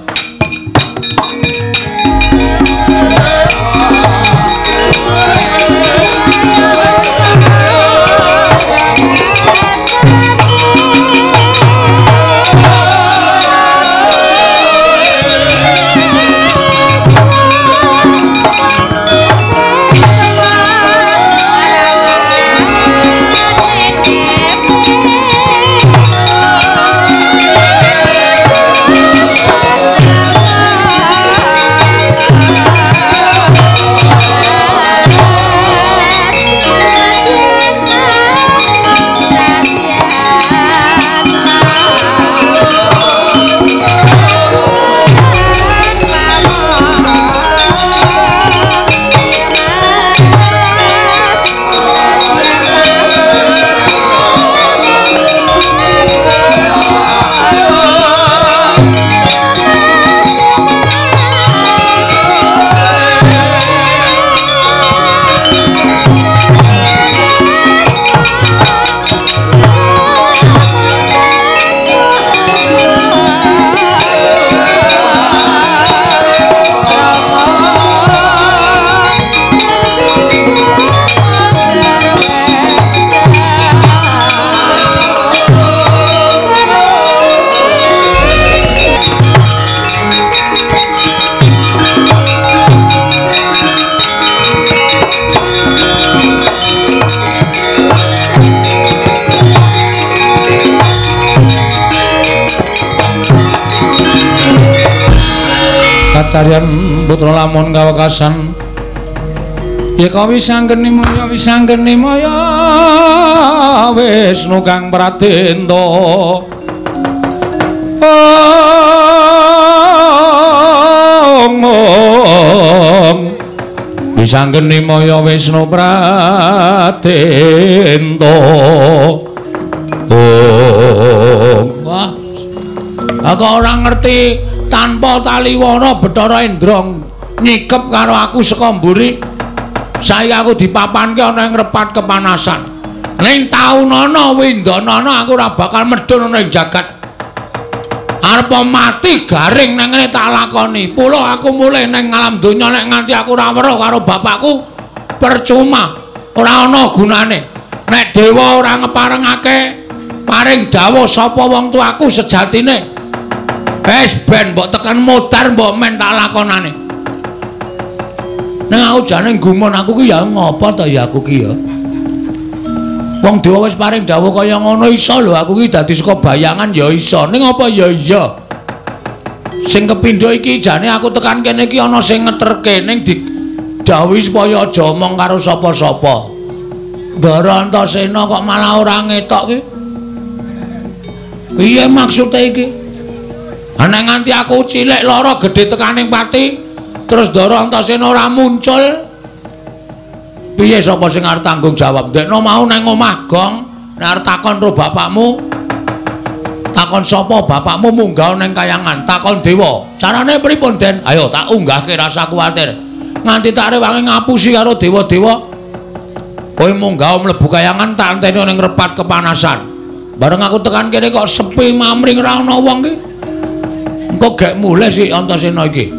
Kacarian putra lamun kawekasan ya kawisanggeni maya wisanggeni maya Wisnu kang pradenta. Ong wisanggeni maya Wisnu pradenta. Ong wah aku ora ngerti tanpa taliwana Bathara Indra nyikep karo aku saka mburi. Saiki aku dipapanke ana ing repat kepanasan. Ning taunana windanana aku ora bakal medhun ana ing jagat. Arep mati garing nang ngene tak lakoni. Pulo aku mulih nang alam donya nek nganti aku ora weruh karo bapakku percuma, ora ana gunane. Nek dewa ora ngeparengake paring dawuh sapa wong tuaku sejatine. Wis ben mbok tekan modar mbok men tak lakonane. Ning aku jane gumun aku ki ya ngopo to ya aku ki ya. Wong dewa wis paring dawuh kaya ngono iso lho aku ki dadi saka bayangan ya iso. Ning apa ya iya. Sing kepindho iki jane aku tekan kene iki ana sing ngeterke ning didhawuhi supaya aja omong karo sapa-sapa. Ndara Antasena kok malah ora ngetok ki. Piye maksude iki? Ana nganti aku cilik lara gedhe tekaning pati terus Ndara Antasena ora muncul. Piye sapa sing arep tanggung jawab? Ndekno mau nang omah gong, nek arep takon karo bapakmu, takon sapa bapakmu munggah nang kayangan, takon dewa. Carane pripun, Den? Ayo tak unggahke rasa kuwatir. Nganti tak rewangi ngapusi karo dewa-dewa. Kowe munggah mlebu kayangan tak enteni ning repat kepanasan. Bareng aku tekan kene kok sepi mamring ora ana wong ki. Engko gek mulih si Antasena iki.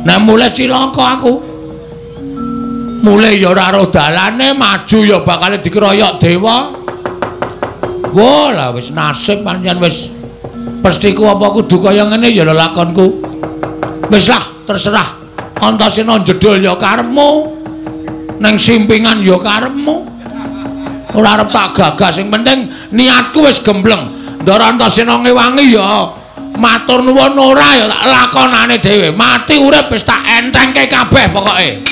Nek mulih cilaka aku. Mulih ya ora ro dalane, maju ya bakal dikeroyok dewa. Wah, lah wis nasib pancen wis pestiku apa kudu kaya ngene ya lelakonku. Wis lah, terserah. Antasena jedul ya karepmu. Neng simpingan ya karepmu. Ora arep tak gagas, sing penting niatku wis gembleng. Ndara Antasena ngewangi ya matur nuwun ora ya tak lakonane dhewe. Mati urip wis tak entengke kabeh pokoke.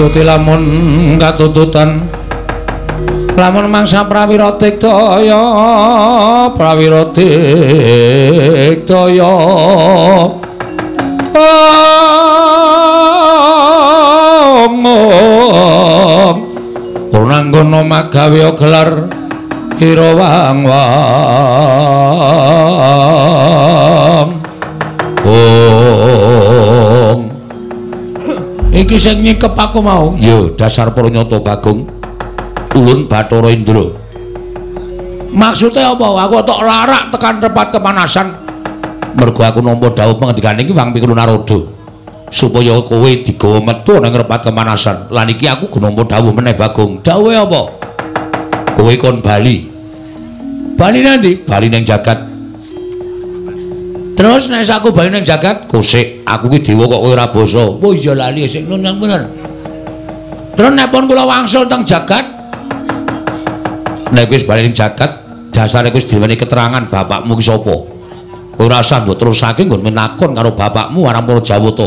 Maksude lamun katututan lamun mangsa prawira tiktaya prawira tiktaya omong purnanggono magawe gelar ira wang wang ong. Iki sing nyikep aku mau ya dasar pranyata Bagong Ulun Bathara Indra. Maksude apa? Aku tok larak tekan tempat kepanasan mergo aku nampa dawuh pengendikane iki Wang Pikul Narada supaya kowe digawa metu nang repat kepanasan. Lan iki aku nampa dawuh meneh Bagong. Dawuhe apa? Kowe kon bali. Bali nanti? Bali ning jagat. Terus nek aku bali ning jagat, kosek aku ki dewa kok kowe ora basa. Oh iya lali sik nun bener. Terus nek pun kula wangsul teng jagat, nek wis bali ning jagat, dasare wis diweni keterangan bapakmu ki sapa. Ora usah mbok terusake nggon menakon karo bapakmu marang para Jawata.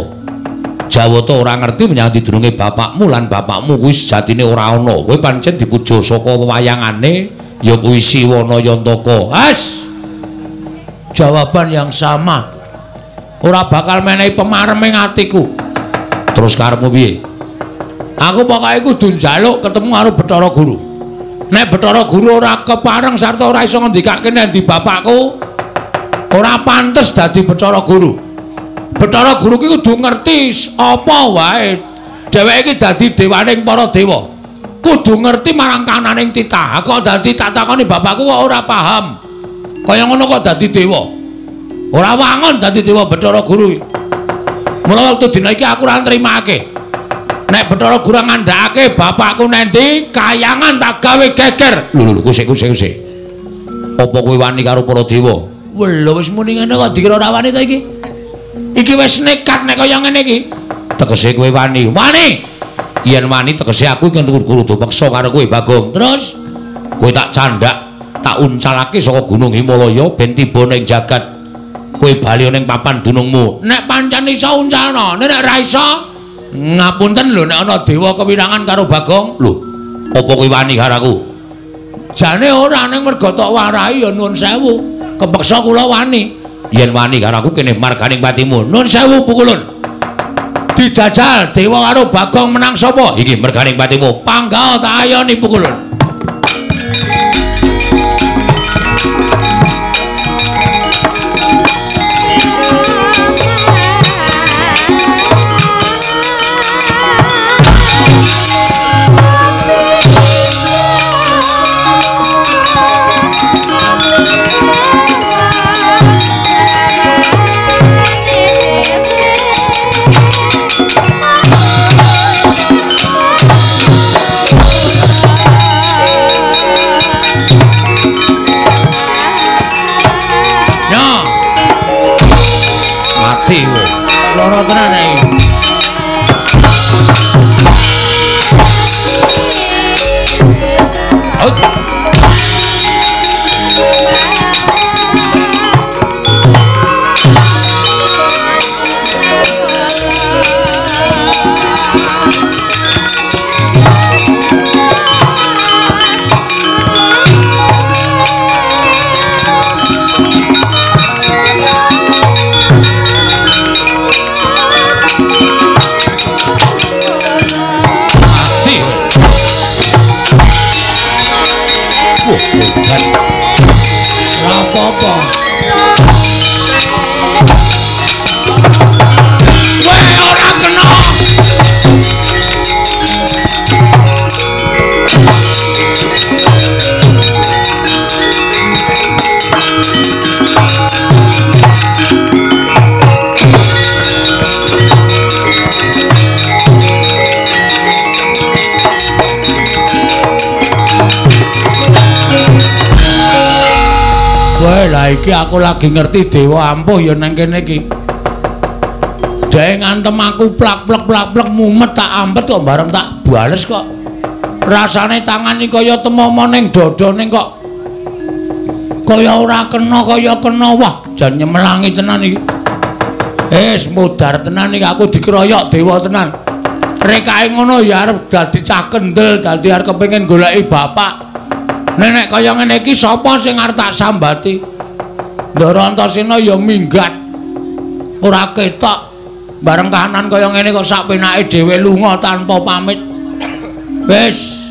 Jawata ora ngerti menyang didurunge bapakmu lan bapakmu kuwi sejatine ora ana. Kowe pancen dipuja saka wewayangane ya kuwi Siwana Yantaka. Has. Jawaban yang sama. Ora bakal menehi pemarem ing atiku. Terus karepmu piye? Aku pokoke kudu njaluk ketemu karo Bathara Guru. Nek Bathara Guru ora kepareng sarta ora iso ngendikake nek ndi bapakku, ora pantes dadi Bathara Guru. Bathara Guru ki kudu ngerti apa wae. Dheweke iki dadi dewaning para dewa. Kudu ngerti marang kananing titah. Kok dadi tak takoni bapakku kok ora paham. Kaya ngono kok dadi dewa. Ora wangun dadi dewa Bathara Guru. Mula wektu dina iki aku ora nrimake. Nek Bathara Guru ngandhakake bapakku nendi, kayangan tak gawe geger. Lho lho kusik kusik kusik. Apa kowe wani karo para dewa? Lho wis muni ngene kok dikira ora wani ta iki? Iki wis nekat nek kaya ngene iki. Tegese kowe wani. Wani. Yen wani tegese aku iki kudu peksa karo kowe Bagong. Terus kowe tak candhak, tak uncalake saka Gunung Himalaya ben tiba ning jagat. Kowe bali ning papan dunungmu. Nek pancen iso uncalno, nek ora iso ngapunten lho nek ana dewa kewirangan karo Bagong. Lho, apa kowe wani karo aku? Jane ora, ning mergo tok warai ya nuwun sewu. Kepeksa kula wani. Yen wani karo aku kene marganing patimu. Nuwun sewu pukulun. Dijajal dewa karo Bagong menang sapa? Iki merganing patimu. Panggah tak ayoni pukulun. Loro tenan iki. Apa-apa. Weh, ora kena. Wah, lah iki aku lagi ngerti dewa ampuh ya nang kene iki. Dhek ngantem aku plak-plek plak-plek mumet tak ampet kok bareng tak bales kok. Rasane tangan iki kaya temomo ning dada ning kok kaya ora kena kaya kena. Wah, jan nyemelangi tenan iki. Wis mudar tenan iki aku dikeroyok dewa tenan. Rekae ngono ya arep dadi cah kendel, dadi arep kepengin goleki bapak. Nek kaya ngene iki sapa sing arep tak sambati? Ndara Antasena ya minggat. Ora ketok. Bareng kahanan kaya ngene kok sak penake dhewe lunga tanpa pamit. Wis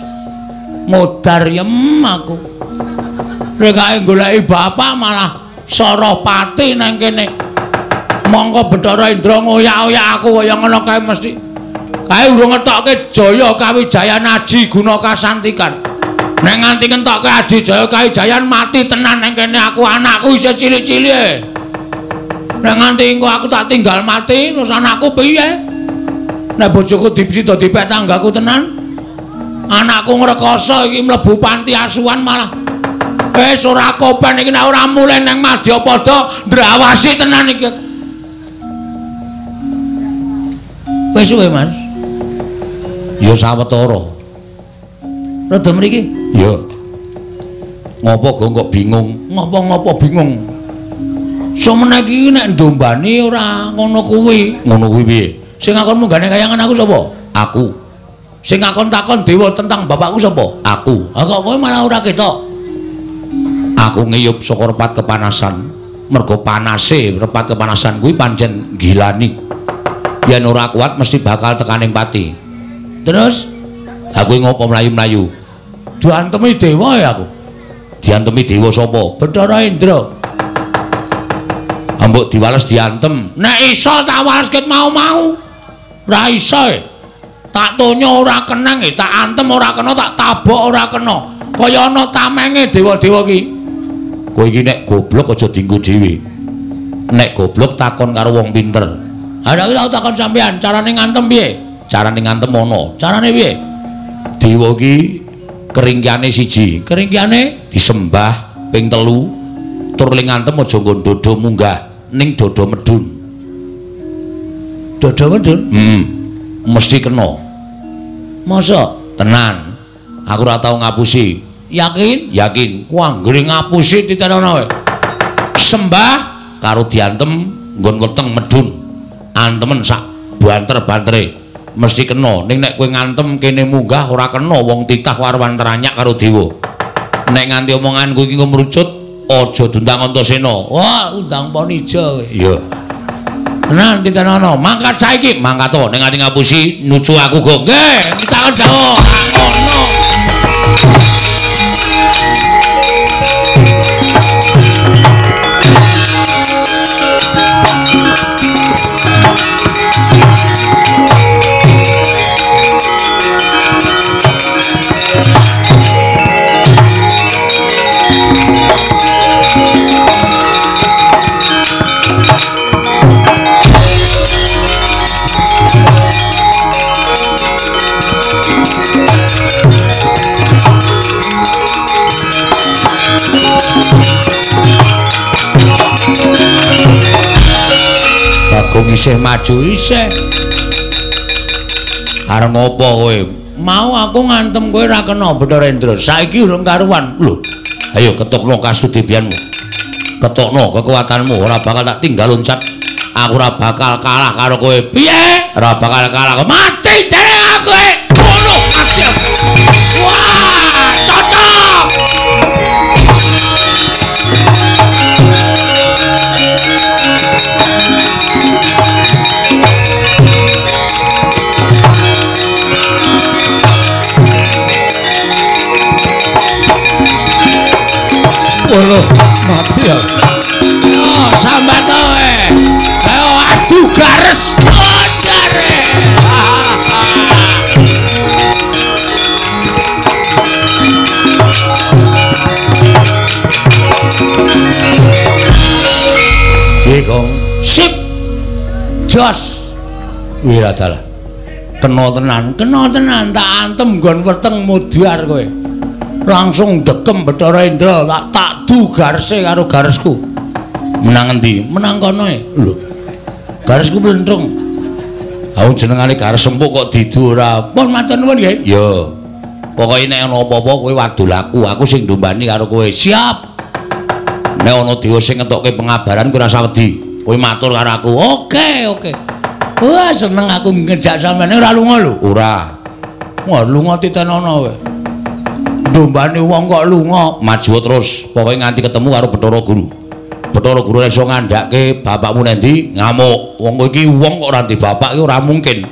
modar yem aku. Rekae goleki bapak malah Sarapati nang kene. Mongko Bathara Indra ngoyak-oyak aku kaya ngono kae mesti. Kae urung ngetokke Jaya Kawijayan Aji Guna Kasantikan. Nek nganti ngentokke Aji Jaya Kawijayan mati tenan nang kene aku, anakku isih cilik-cilik. Nek nganti engko aku tak tinggal mati terus anakku piye? Nek bojoku dipsida dipek tanggaku tenan. Anakku ngrekoso iki mlebu panti asuhan malah. Wis ora kopen iki nek ora mulih nang Madyapada ndrawasi tenan iki. Wis suwe, Mas. Ya sawetara. Rada mriki? Ya. Ngopo kok bingung? Ngopo-ngopo bingung. Semene iki nek ndombani ora ngono kuwi. Ngono kuwi piye? Sing ngakon munggane kayangan aku sapa? Aku. Sing ngakon takon dewa tentang bapakku sapa? Aku. Ha kok kowe malah ora ketok. Aku ngiyup saka repat kepanasan. Mergo panase repat kepanasan kuwi pancen gilani. Yen ora kuat mesti bakal tekaning pati. Terus aku ngopo mlayu-mlayu? Diantemi dewa ya aku. Diantemi dewa sapa? Bathara Indra. Ambok diwales diantem. Nek iso tak wales ket mau-mau. Ora iso. Tak tonyo ora kenang, tak antem ora kena, tak tabok ora kena. Kaya ana tamenge dewa-dewa ki. Kowe iki nek goblok aja dienggo dhewe. Nek goblok takon karo wong pinter. Ha nek tau takon sampean, carane ngantem piye? Carane ngantem ana. Carane piye? Dewa ki keringkiane siji, keringkiane disembah ping 3, tur ling ngantem aja nggon dodo munggah, ning dodo medun. Dodo medun? Mesti kena. Masa? Tenan. Aku ora tau ngapusi. Yakin? Yakin. Ku anggere ngapusi titenono wae. Sembah karo diantem nggon weteng medun. Antemen sak banter-bantere mesti kena. Ning nek kowe ngantem kene munggah ora kena, wong titah warwan teranyak karo dewa. Nek nganti omonganku iki ngrucut aja diundang Antasena. Wah, undang Ponija kowe. Iya. Tenan titenono, mangkat saiki, mangkat to nek nganti ngapusi nucu aku go. Nggih, ditakon dawuh. Ngono. Bagong isih maju isih. Arep ngopo kowe? Mau aku ngantem kowe ora kena Bathara Indra. Saiki urung karuan. Lho, ayo ketokno kasudibianmu. Ketokno kekuatanmu, ora bakal tak tinggal loncat. Aku ora bakal kalah karo kowe. Piye? Ora bakal kalah. Mati jare aku. Ngono mati. Wah, cocok. Waduh, mati ya. Yo, sambat kowe. Ayo adu gares. Jare. Piye, Gong? Sip. Jos. Wiradalah. Kena tenan tak antem nggon weteng mudhar kowe. Langsung dekem Bathara Indra, tak du garese karo garesku. Menang endi? Menang kono e. Lho. Garesku mlentrung. Ha jenengane gares empuk kok didu ora. Pun matur nuwun nggih. Ya. Pokoke nek ana apa-apa kowe wadul aku, aku sing ndombani karo kowe. Siap. Nek ana dewa sing ngetokke pengabaran kowe ora usah wedi. Kowe matur karo aku. Oke, oke. Wah, seneng aku ngejak sampeyan ora lunga lho. Ora. Wah, lunga titenono kowe. Dombane wong kok lunga, maju terus. Pokoke nganti ketemu karo Bathara Guru. Bathara Guru iso ngandhake bapakmu nendi ngamuk. Wong kowe iki wong kok ora ndek bapak iki ora mungkin.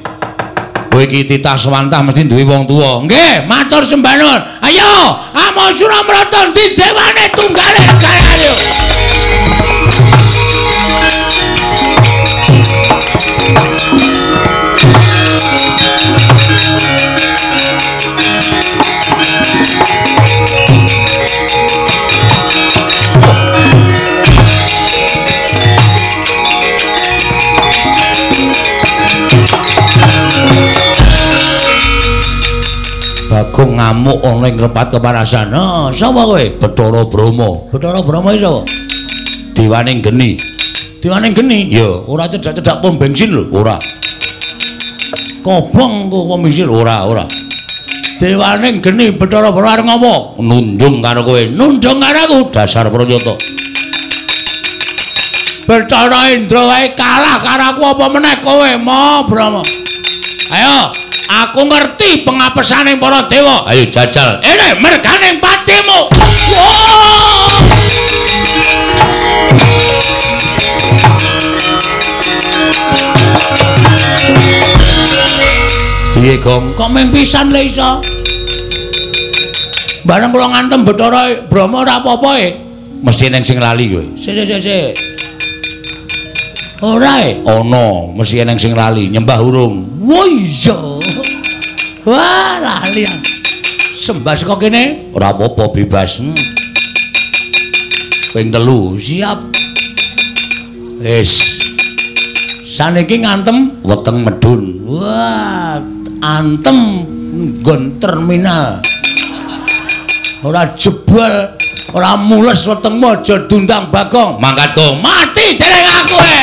Kowe iki titah swantah mesti duwe wong tuwa. Nggih, matur sembah nuwun. Ayo, amo Suramrata ndi dewane tunggale negara ayo. Bagong ngamuk ana ing repat kepanasan. "Ha, sapa kowe?" "Bathara Brahma." "Bathara Brahma iki sapa?" "Dewane geni." "Dewane geni?" "Ya, ora cedhak-cedhak pom bensin lho." "Ora." "Kobong kok pom bensin?" "Ora, ora." "Dewane geni Bathara Brahma arep ngopo?" "Nundung karo kowe." "Nundung karo aku?" "Dasar pranyata." "Bathara Indra wae kalah karo aku apa meneh kowe, Ma Brahma?" "Ayo, aku ngerti pengapesane para dewa. Ayo jajal. Ene merganing patimu." Wah! Piye, Gong? Kok mung pisan le iso? Bareng kula ngantem Bathara Brahma ora apa-apa e. Mesti neng sing lali kowe. Sik sik sik. Ora e? Ana, mesti eneng sing lali, nyembah urung. Wah iya. Wah, lali. Sembah saka kene ora apa-apa bebas. Ping 3, siap. Wis. Saniki ngantem weteng medun. Wah, antem nggon terminal. Ora jebol, ora mules wetengmu aja dundang Bagong. Mangkat Gong, mati dereng aku e.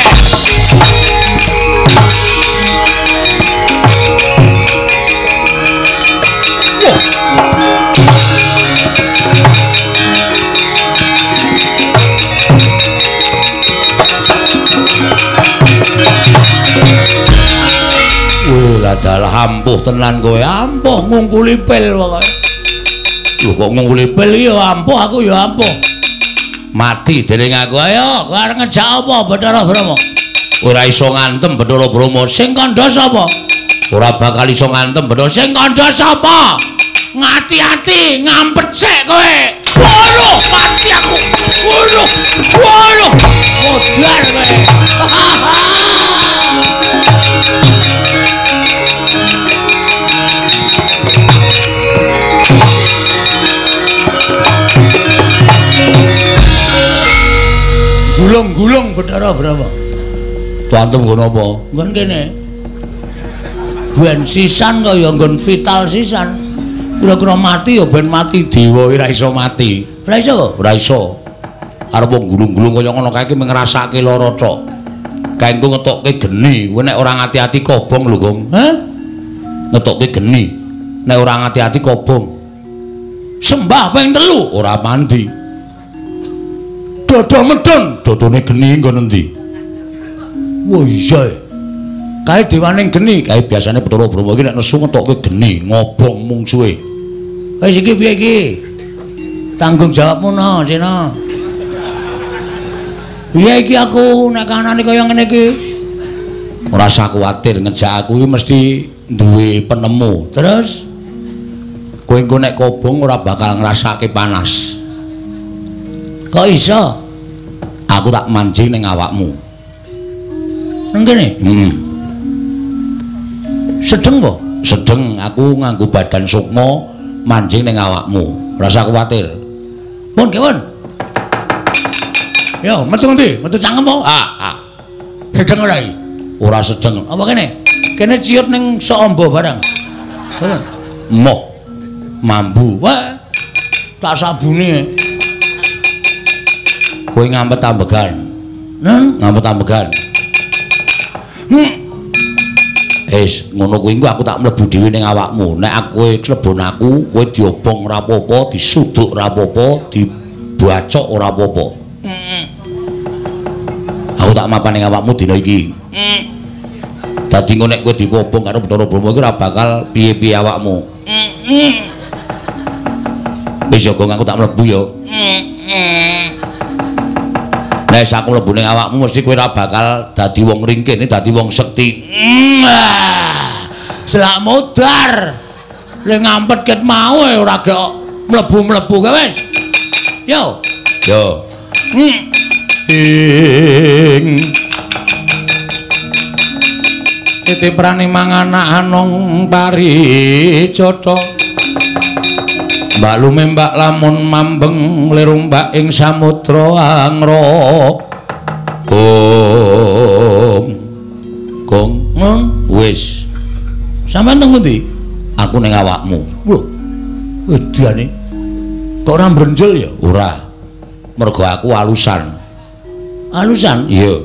Wih, dalah ampuh tenan kowe, ampuh ngungkuli pil pokoke. Lho kok ngungkuli pil iki ya ampuh, aku ya ampuh. Mati dening aku. Ayo, kowe arep ngejak apa Bathara Brahma? Ora iso ngantem Bathara Brahma. Sing kandha sapa? Ora bakal iso ngantem Bathara. Sing kandha sapa? Ngati-ati, ngampet sik kowe. Waduh, mati aku. Waduh, waduh. Modar kowe. Gulung-gulung Bathara Brahma. Tuantem nggon apa? Nggon kene. Ben sisan kaya nggon vital sisan. Kira-kira mati ya ben mati dewa ora iso mati. Ora iso? Ora iso. Arep wong gulung-gulung kaya ngono kae iki ngrasake lara tok. Kae engko ngetokke geni, kowe nek ora ngati-ati kobong lho, Gong. Hah? Ngetokke geni. Nek ora ngati-ati kobong. Sembah ping 3 ora mandi. Dodo medun, dodone geni nggon endi? Wah iya. Kae dewane geni, kae biasane Bathara Brahma iki nek nesu ngetokke geni, ngobong mungsuhe. Wis iki piye iki? Tanggung jawabmu no, Sena. Piye iki aku nek kanane kaya ngene iki? Ora usah kuwatir, ngejak aku iki mesti duwe penemu. Terus kowe engko nek kobong ora bakal ngrasake panas. Kok iso? Aku tak mancing ning awakmu. Nang kene? Heeh. Sedeng po? Sedeng, aku nganggo badan sukma mancing ning awakmu. Ora usah kuwatir. Pun, kewon. Yo, metu ngendi? Metu cangkem po? Ah, ah. Sedeng ora iki? Ora sedeng. Apa kene? Kene ciut ning sok amba barang. Heeh. Moh. Mambu. Wah. Tak sabune. Kowe ngampet ambegan. Nen, ngampet ambegan. Wis, ngono kuwi engko aku tak mlebu dhewe ning awakmu. Nek aku klebon aku, kowe diobong ora apa-apa, disuduk ora apa-apa, dibacok ora apa-apa. Aku tak mapan ning awakmu dina iki. Dadi engko nek kowe dipobong karo Bathara Brahma iki ora bakal piye-piye awakmu. Wis ya Gong, aku tak mlebu ya. Nek aku mlebu ning awakmu mesti kowe ora bakal dadi wong ringkih, dadi wong sekti. Selak modar. Le ngampet ket mau ora gek mlebu-mlebu ke wis. Yo. Yo. Ing titi prani manganak anong paricata. Mbak lumembak lamun mambeng lirumbak ing samudra angra. Gong. Gong, wis. Sampeyan teng pundi? Aku ning awakmu. Lho. Wedane. Kok ora mbrenjel ya? Ora. Mergo aku alusan. Alusan? Iya.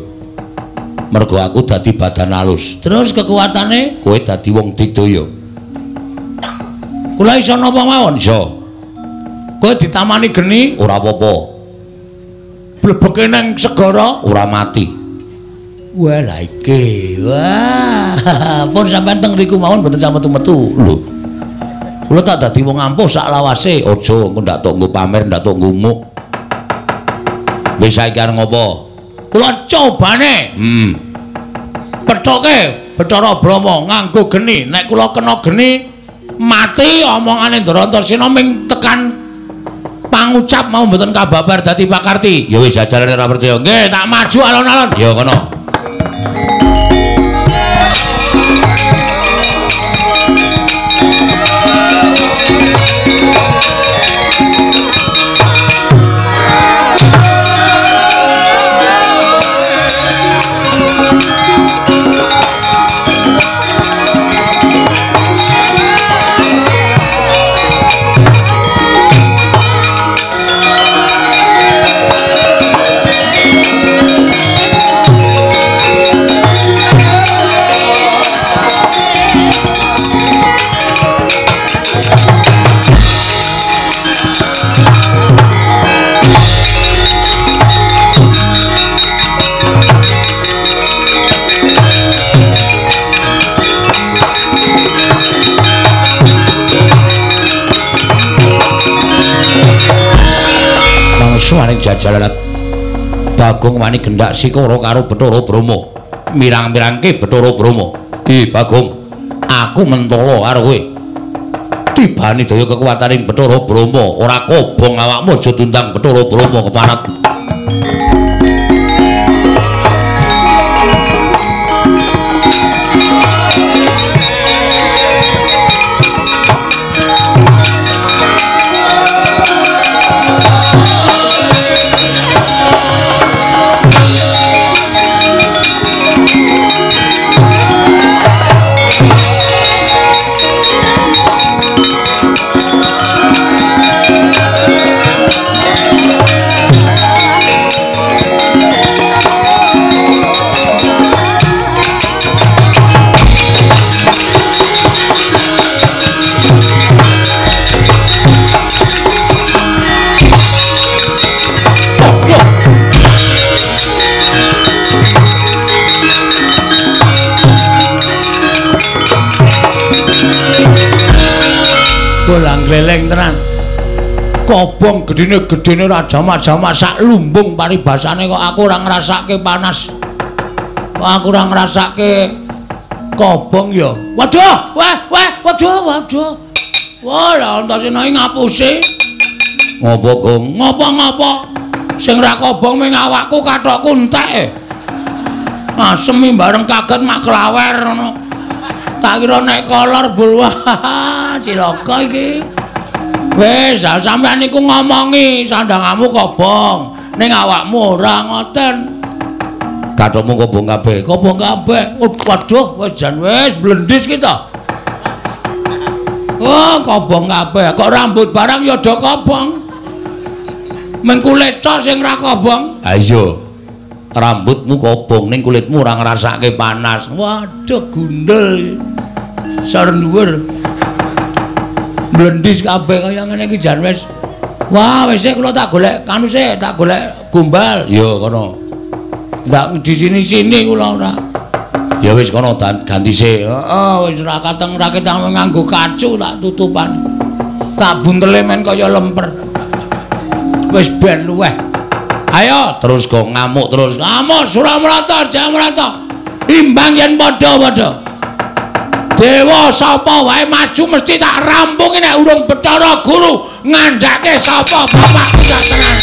Mergo aku dadi badan alus. Terus kekuatane kowe dadi wong digdaya. Kula iso napa mawon? Iso. Kowe ditamani geni ora apa-apa. Blebeke nang segara ora mati. Wah, lha iki. Wah, pun sampean teng mriku mawon mboten sampe metu-metu. Lho. Kula tak dadi wong ampuh sak lawase. Aja engko ndak tok nggo pamer, ndak tok ngumuk. Wis saiki arep ngopo? Kula cobane. Pethoke Bathara Brahma nganggo geni. Nek kula kena geni mati omongane Ndara Antasena ming tekan pangucap mau mboten kababar dadi pakarti. Ya wis jajalane ora percaya. Nggih, tak maju alon-alon. Ya kono. Suwane jajalan Bagong wani gendak sikara karo Bathara Brahma. Mirang-mirangke Bathara Brahma. "Ih Bagong, aku mentala karo kowe. Tibane daya kekuwataning Bathara Brahma, ora kobong awakmu aja diundang Bathara Brahma keparat." Bolang gleleng tenan. Kobong gedene-gedene ora jamak-jamak sak lumbung paribasane kok aku ora ngrasake panas. Kok aku ora ngrasake kobong ya. Waduh, wah, wah, waduh, waduh. Wah, lha Antasena iki ngapusi. Ngopo, Gong? Ngopo-ngopo? Sing ra kobong ming awakku kathokku entek. Asem bareng kaget mak klawer ngono. Tak kira nek kolor bul, wah cilaka iki. Wis, sampean niku ngomongi sandangamu kobong, ning awakmu ora ngoten. Kathokmu kobong kabeh, kobong kabeh. Waduh, wis jan wis blendis ki to. Oh, kobong kabeh. Kok rambut barang ya do kobong. Meng kulit tok sing ra kobong. Ha iya. Rambutmu kobong ning kulitmu ora ngrasake panas. Waduh, gundel. Sor dhuwur. Blendis kabeh kaya ngene iki jan wis. Wah, wis kula tak golek kanu sik, tak golek gombal. Ya kono. Ndak di sini-sini kula ora. Ya wis kono ganti sik. Heeh, wis ora kateng raketang nganggo kacu tak tutupan. Tak buntele men kaya lemper. Wis ben luweh. Ayo terus kok ngamuk terus. Ngamuk Suramrata, Jamrata. Imbang yen padha-padha. Dewa sapa wae maju mesti tak rampungi nek urung Bathara Guru ngandhake sapa bapakku sak tenan.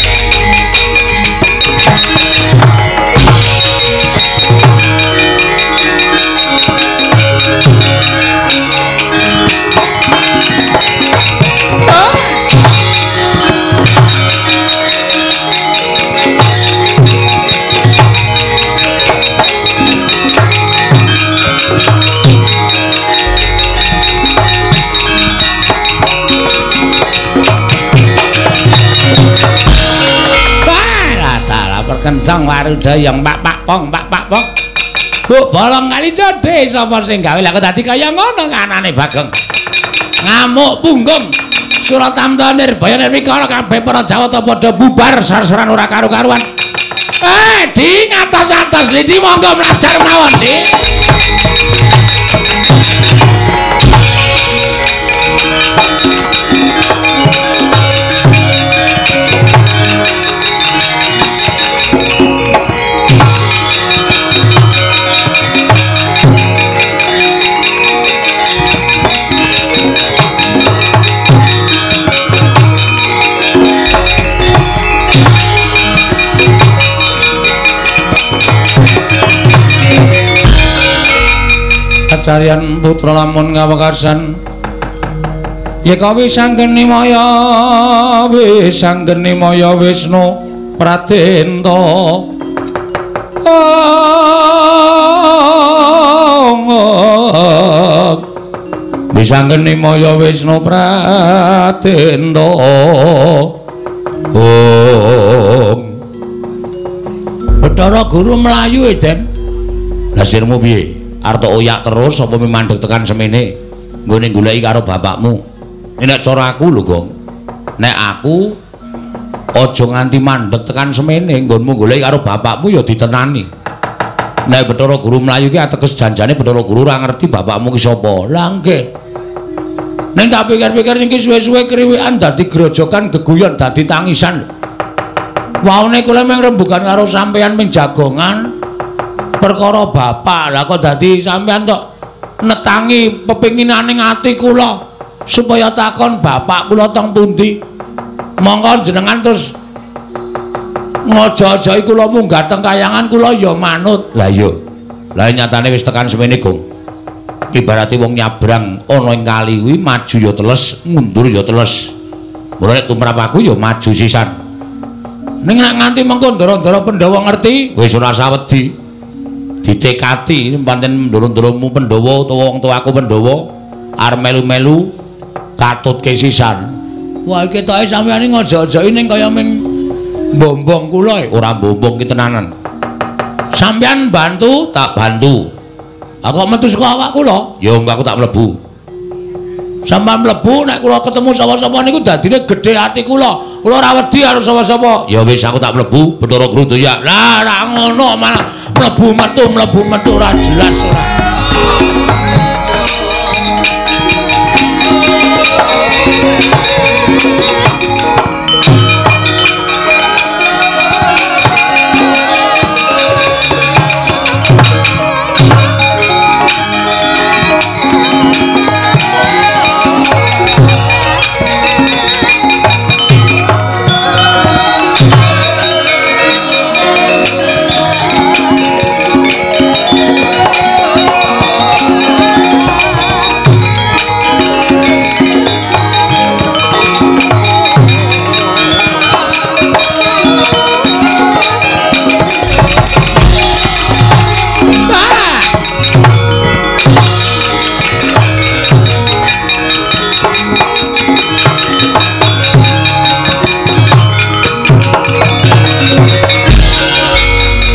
Kencang waruda yang pak pak pong pak pak pong. Bu bolong kali jodhe sapa sing gawe lah kok dadi kaya ngono anane Bagong. Ngamuk punggung. Suratamta Nirbaya Nirwikara kabeh para Jawata padha bubar sar-saran ora karu-karuan. Di ngatos-atos lidi monggo mlajar mawon, Di. Kacarian putra lamun ngawekasan yeka wisanggeni maya wisanggeni maya Wisnu Pradenta. Wisanggeni maya Wisnu Pradenta. Om Bathara Guru mlayu e Den. Lah sirmu piye? Arep oyak terus apa mandeg tekan semene nggone goleki karo bapakmu. Nek cara aku lho, Gong. Nek aku aja nganti mandeg tekan semene nggonmu goleki karo bapakmu ya ditenani. Nek Bathara Guru mlayu ki ateges janjane Bathara Guru ora ngerti bapakmu ki sapa. Lah nggih. Ning tak pikir-pikir niki suwe-suwe kriwikan dadi grojokan geguyon dadi tangisan. Waune kula mung rembugan karo sampeyan ming jagongan perkara bapak. Lah kok dadi sampeyan tok netangi pepinginane ati kula supaya takon bapak kula teng pundi. Monggo jenengan terus ngojo-ojoki kula munggah teng kayangan kula ya manut. Lah iya. Lah nyatane wis tekan semene, Gong. Ibarate wong nyabrang ana ing kali kuwi maju ya teles, mundur ya teles. Mula nek tumrap aku ya maju sisan. Ning nek nganti mengko ndara-ndara Pandhawa ngerti, wis ora sawedi. Ditekati pancen ndoro-ndoromu Pandhawa utawa wong tuaku Pandhawa arep melu-melu katutke sisan. Wah iki ketoke sampeyan ngojo-ojoki ning kaya ming mbombong kula. Ora mbombong ki tenanan. Sampeyan bantu, tak bantu. Aku kok metu saka awak kula? Ya engko aku tak mlebu. Sampeyan mlebu nek kula ketemu sapa-sapa niku dadine gedhe ati kula. Kula ora wedi karo sapa-sapa. Ya wis aku tak mlebu, Bathara Guru ya. Lah ora ngono malah mlebu metu ora jelas ora.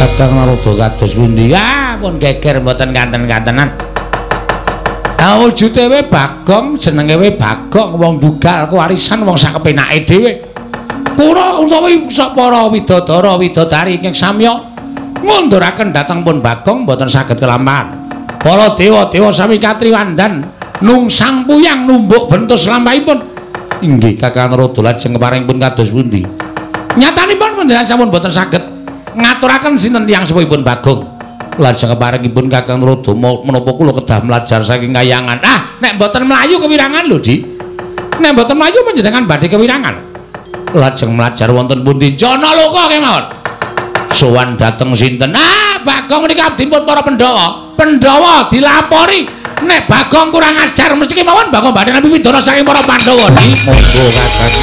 Kakang Narada kados pundi? Ah, pun geger mboten kanten-kantenan. Ah, wujude we Bagong, jenenge we Bagong, wong dugal kewarisan wong sak kepenake dhewe. Pura utawi para widodara widodari ingkang samya ngunduraken dhateng pun Bagong mboten saged kelampahan. Para dewa-dewa sami katriwandan nungsang puyang numbuk bentus lampahipun. Inggih Kakang Narada, lajeng keparengipun kados pundi? Nyatanipun panjenengan sampun boten saged ngaturaken sinten tiyang sepuhipun Bagong. Lajeng keparengipun Kakang Narada, menapa kula kedah mlajar saking kayangan? Ah, nek mboten mlayu kewirangan lho, Dik. Nek mboten mlayu panjenengan badhe kewirangan. Lajeng mlajar wonten pundi? Janaloka kemawon. Sowan dhateng sinten? Ah, Bagong menika abdipun para Pandhawa. Pandhawa dilapori nek Bagong kurang ajar mesti kemawon Bagong badhe nampi pidana saking para Pandhawa. Dik, monggo Kakang.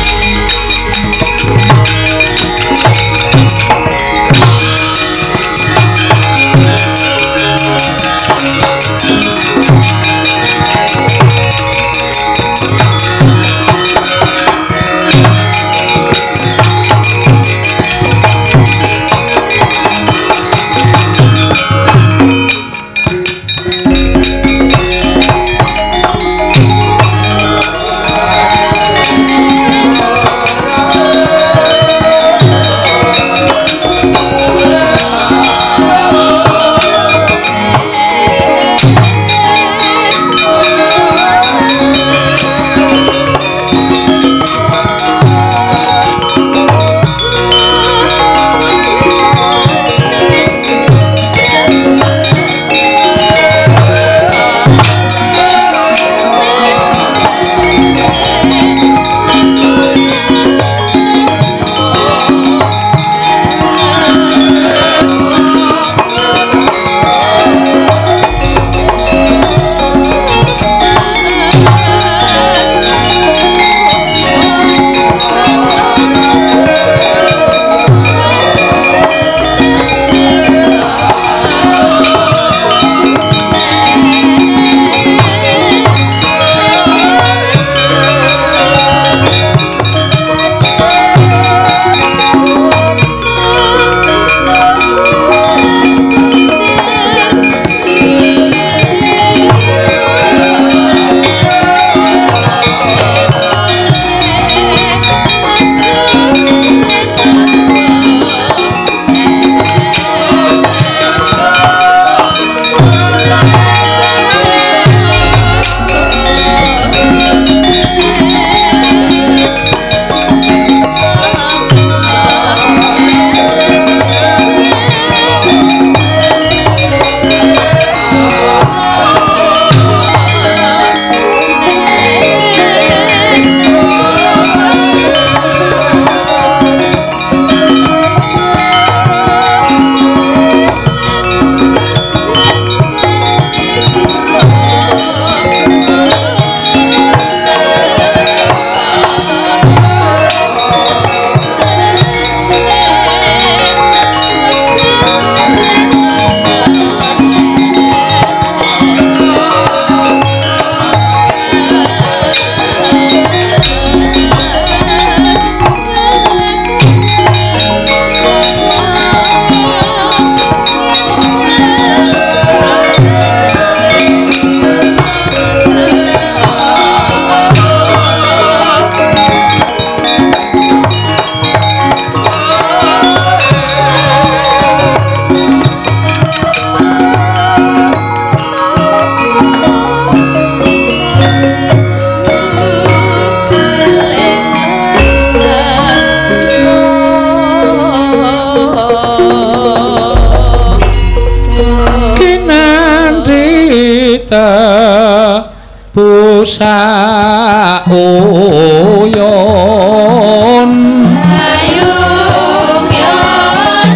Busa uyon ayung yon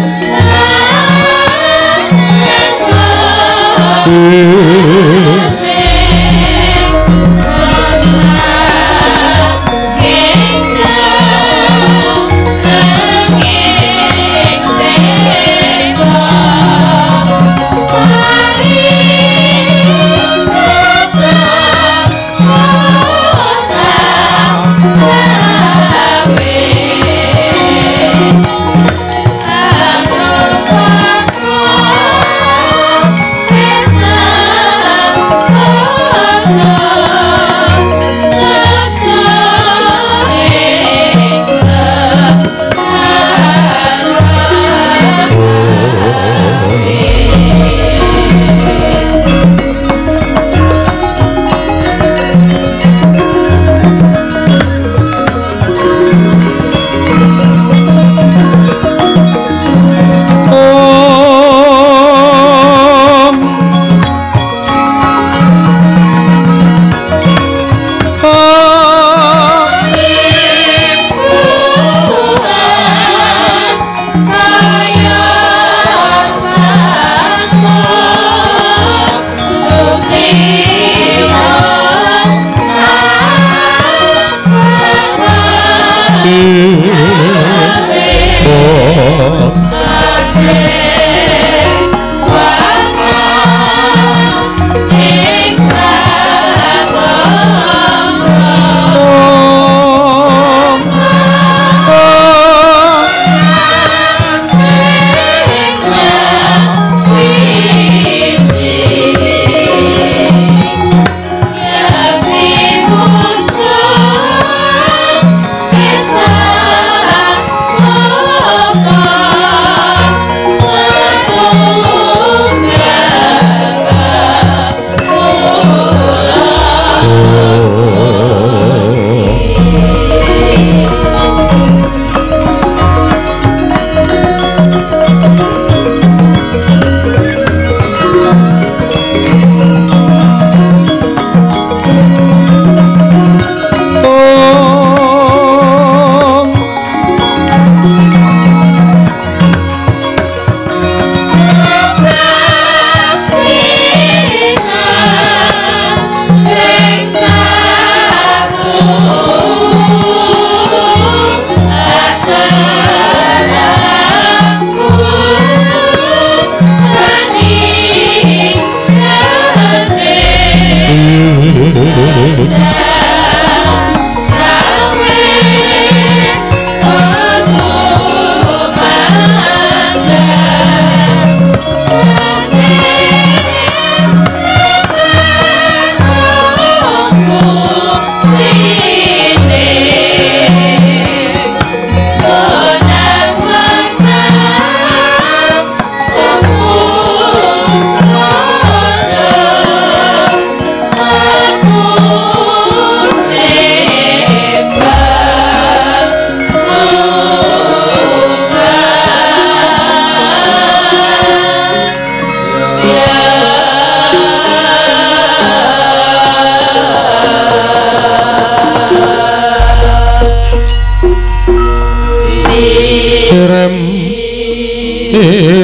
Kembang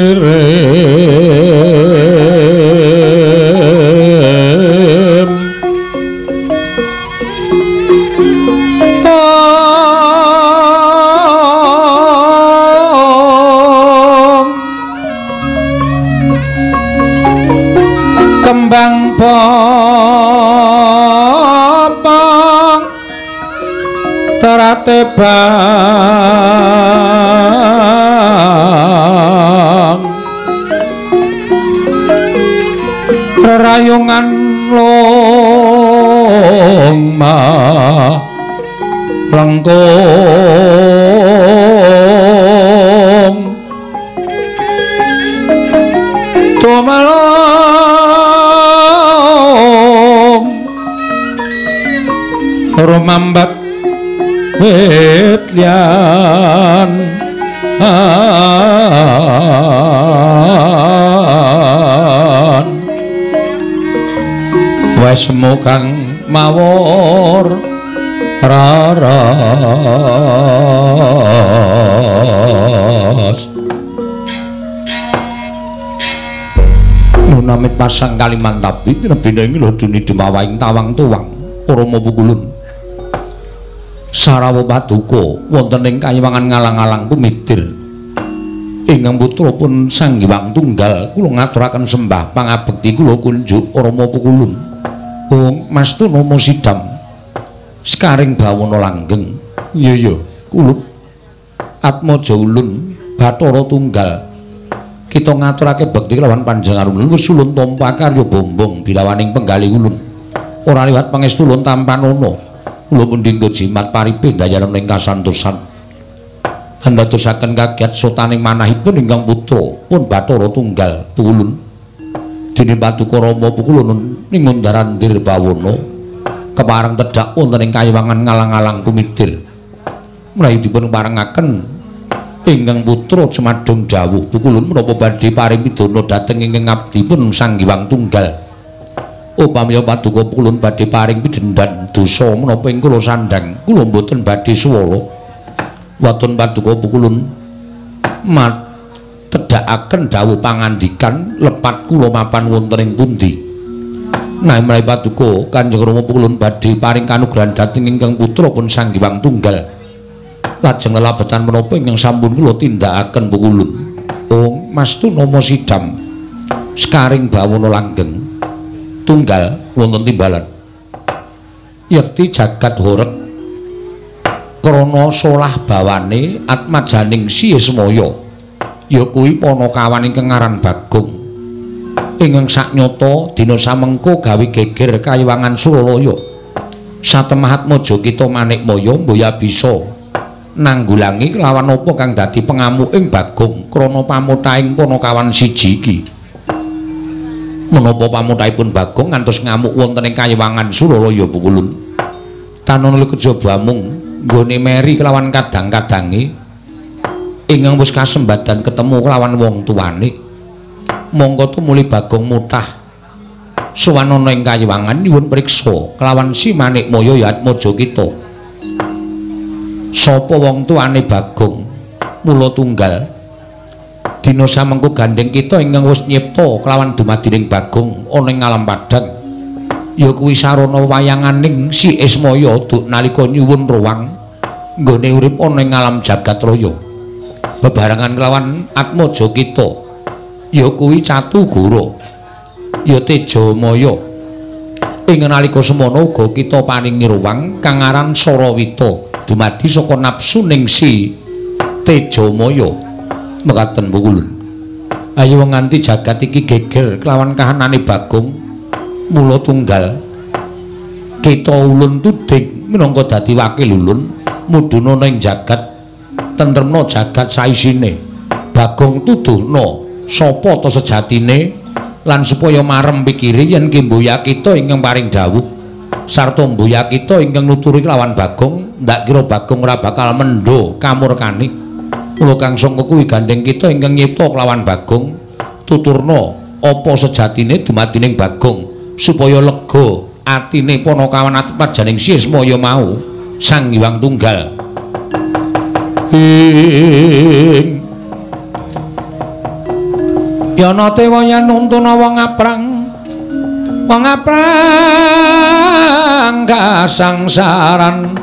popong terate bang rerayungan loma lengkung tumalong rumambat wit lian wesmu kang mawur raras. Nunamit pasang Kalimantabi tinebina ing loduni dumawaing tawang tuwang Rama Pukulun Sarawa paduka wonten ing kayiwangan ngalang-alang kumitir ingkang putra pun Sang Hyang Tunggal kula ngaturaken sembah pangabekti kula kunjuk Rama Pukulun. Ong mastu nama Sidam sekaring bawana langgeng. Iya iya kulup Atmaja ulun Bathara Tunggal kita ngaturake bekti kelawan panjenengan ulun wis ulun tampa karya bombong bilawaning penggalih ulun ora liwat pangestu ulun tampanana. Kula pundi jimat paripe ndayaran ing kasantosan andadosaken kagiat sotaning manahipun ingkang putra pun Bathara Tunggal Pukulun dene paduka Rama Pukulun ing Undarandir bawana kepareng tedhak wonten ing kayiwangan ngalang-alang kumitir menawi dipun parengaken ingkang putra jumadung dawuh Pukulun menapa badhe paring pidana dhateng ingkang abdi pun Sang Hyang Tunggal. Upami paduka Pukulun badhe paring pidhendan dosa menapa ing kula sandhang kula mboten badhe suwala. Waton paduka Pukulun tedhakaken dawuh pangandikan lepat kula mapan wonten ing pundi. Nah menawi paduka Kanjeng Rama Pukulun badhe paring kanugrahan dhateng ingkang putra pun Sang Hyang Tunggal lajeng lelabetan menapa ingkang sampun kula tindakaken Pukulun. Ong mastu nama Sidam sekaring bawana langgeng tunggal wonten timbalan yekti jagat horeg krana solah bawane atmajaning Sismaya ya kuwi panakawan ingkang aran Bagong ingkang saknyata dina samengko gawe geger kayiwangan Suralaya satemah atmaja kita Manikmaya mboya bisa nanggulangi kelawan apa kang dadi pengamuking Bagong krana pamutaing panakawan siji iki. Menapa pamutahipun Bagong ngantos ngamuk wonten ing kayiwangan Suralaya Pukulun tanana kejaba mung nggone meri kelawan kadang-kadange ingkang wis kasembadan ketemu kelawan wong tuane mongko tumuli Bagong mutah sowan ana ing kayiwangan nyuwun priksa kelawan Si Manikmaya ya Atmaja kita sapa wong tuane Bagong mula tunggal dina samengko gandheng kita ingkang wis nyipta kelawan dumadining Bagong ana ing alam padhang ya kuwi sarana wayanganing Si Ismaya duk nalika nyuwun ruwang nggone urip ana ing alam jagat raya bebarengan kelawan atmaja kita ya kuwi Catugara ya Tejamaya ing nalika semana uga kita paringi ruwang kang aran Sarawita dumadi saka nafsuning Si Tejamaya. Mekaten Pukulun ayo nganti jagat iki geger kelawan kahanane Bagong mula tunggal kita ulun tuding minangka dadi wakil ulun mudhuna ning jagat tentremna jagat saisine Bagong tuduhna sapa ta sejatine lan supaya marem pikire yen ki mboya kita ingkang paring dawuh sarta mboya kita ingkang nuturi kelawan Bagong ndak kira Bagong ora bakal mendho kamurkane. Mula kang sangka kuwi gandheng kita ingkang nyipta kelawan Bagong tuturna apa sejatine dumadining Bagong supaya lega atine panakawan atmajaning Sismaya mau Sang Hyang Tunggal. Ing Yana tewa yen nuntuna wong aprang. Wong aprang kasangsaran.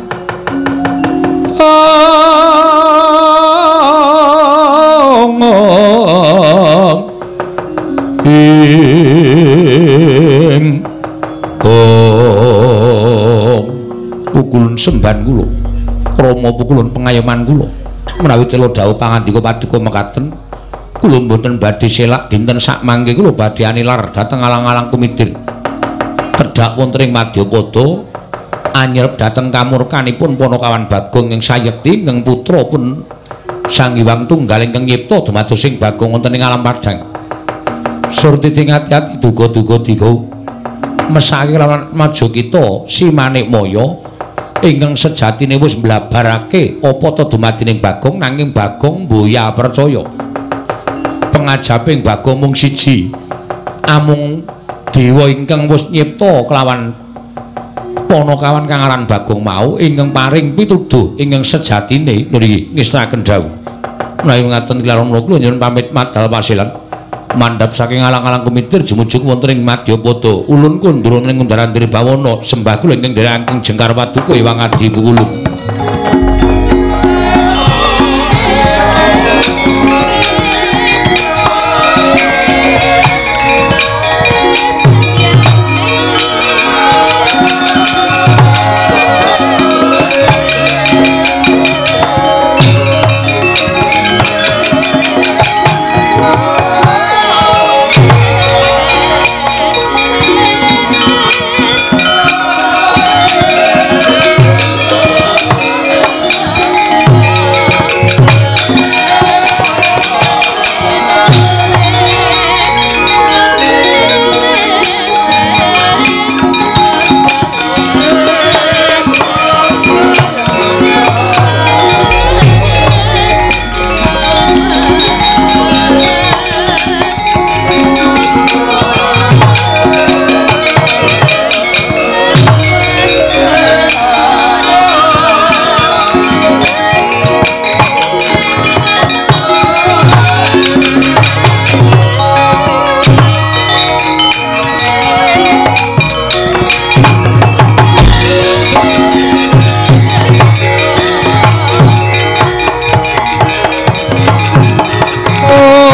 Ong ong ing ong pukulun semban kula krama pukulun pengayoman kula menawi tela dawuh pangandika paduka mekaten kula mboten badhe selak dinten sakmangke kula badhe anilar dhateng alang-alang kumidir tedhak wonten ing Madyapada anyerep dhateng kamurkanipun Panakawan Bagong ing sayekti ingkang putra pun Sang Hyang Tunggal ingkang nyipta dumados sing Bagong wonten ing alam padhang. Surtiti ngati-ati duga-duga diga mesake lawan maja kita si Manikmaya ingkang sejatine wis mblabarake apa ta dumadining Bagong nanging Bagong mboya percaya. Pengajaping Bagong mung siji, amung dewa ingkang wis nyipta kelawan Panakawan kang aran Bagong mau ingkang paring pituduh ingkang sejatine niki ngestakaken dawuh. Menawi ngaten kilaron kula nyuwun pamit madal pasilan mandhap saking alang-alang kumitir jumujuk wonten ing Madyapada. Ulun kundur ing undaran diri bawana sembah kula ingkang nderekaken jengkar paduka Hyang Adi Pukulun. Oh.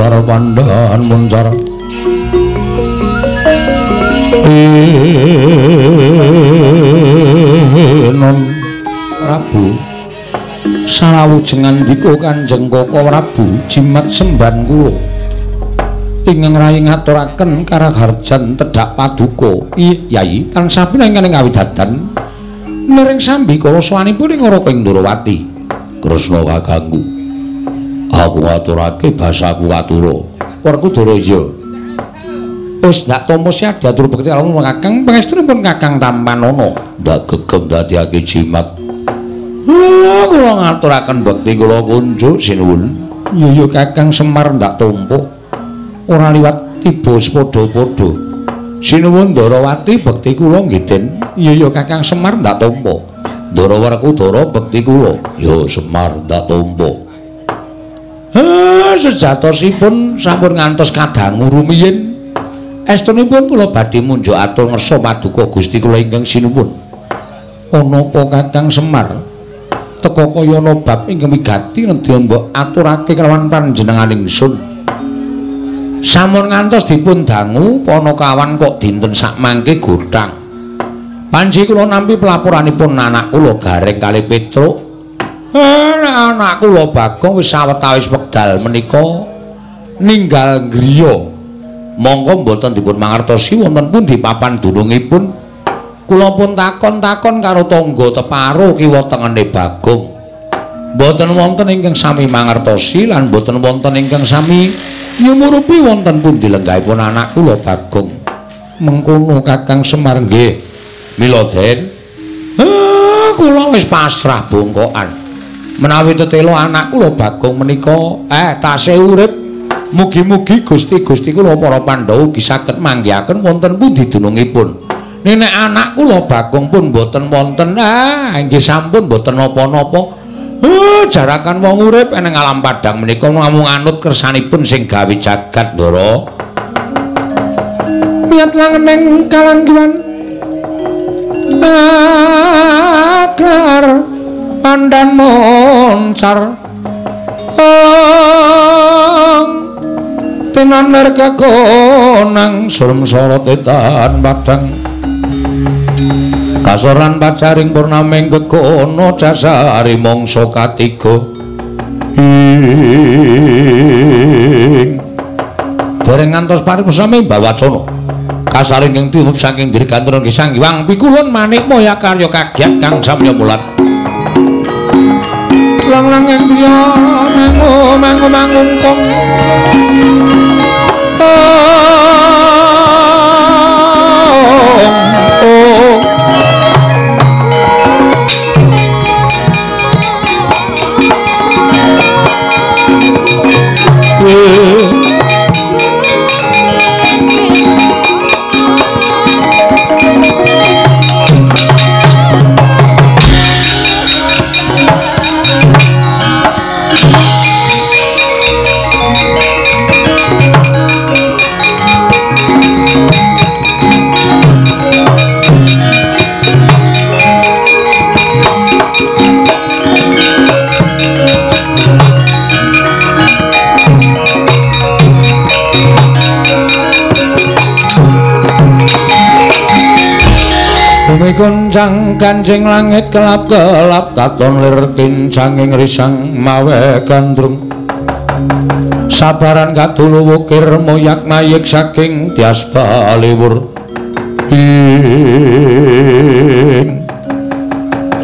Kasar pandan muncar. Non Prabu salawujengan ndika Kanjeng Koko Prabu jimat semban kula ingkang rayi ngaturaken karaharjan tedhak paduka. Yai tansah pinangan ing kawidadan niring sambi kala sowanipun ing Raka Indrawati. Kresna kakangku, aku ngaturake basaku katura. Werkudara iya. Wis ndak tampa siadur bekti kalamun Kakang pangestunipun Kakang tampanana. Ndak gegem dadiake jimat. Kula ngaturaken bekti kula kunjuk sinuwun. Iya ya Kakang Semar ndak tampa. Ora liwat tiba padha-padha. Sinuwun Ndarawati bekti kula nggih Den. Iya ya Kakang Semar ndak tampa. Ndara Werkudara bekti kula. Ya Semar ndak tampa. Sejatosipun sampun ngantos kadangu rumiyin. Estunipun kula badhe munjuk atur ngersa paduka Gusti kula ingkang sinuwun. Ana apa Kakang Semar? Teka kaya ana bab ingkang wigati nedya mbok aturake kelawan panjenengan ingsun. Sampun ngantos dipun dangu panakawan kok dinten sakmangke gothang. Panji kula nampi pelaporanipun anak kula Gareng kalih Petruk. Anak kula Bagong wis sawetawis wekdal menika ninggal griya. Mongko mboten dipun mangertosi wonten pundi papan dunungipun. Kula pun takon-takon karo tangga teparo kiwa tengene Bagong. Mboten wonten ingkang sami mangertosi lan mboten wonten ingkang sami nyumurupi wonten pundi lenggahipun anak kula Bagong. Mengkono Kakang Semar nggih. Mila Den, kula wis pasrah bongkokan. Menawi tetela anak kula Bagong menika tasih urip, mugi-mugi Gusti-gusti kula para Pandhawa ugi saged manggihaken wonten pundi dunungipun. Nek anak kula Bagong pun mboten wonten, nggih sampun mboten napa-napa. Jarakan wong urip eneng alam padhang menika namung anut kersanipun sing gawe jagat, Ndara. Miyat langeneng kalangguan akar pandan moncar tinaner kakonang surem sorot etan padang kasoran pacaring purnaming kekono jasari mangsa katiga ing dereng ngantos paripurna mbawacana kasaring ing timup saking dirgantara nggih Sang Hyang pikulun manik moya karya kagiat kang samya mulat lang-lang ing driya mangu mangu mangungkung Goncang kancing langit kelap-kelap katon lir kincanging risang mawe gandrung sabaran kadulu wukir moyak mayik saking tias baliwur ing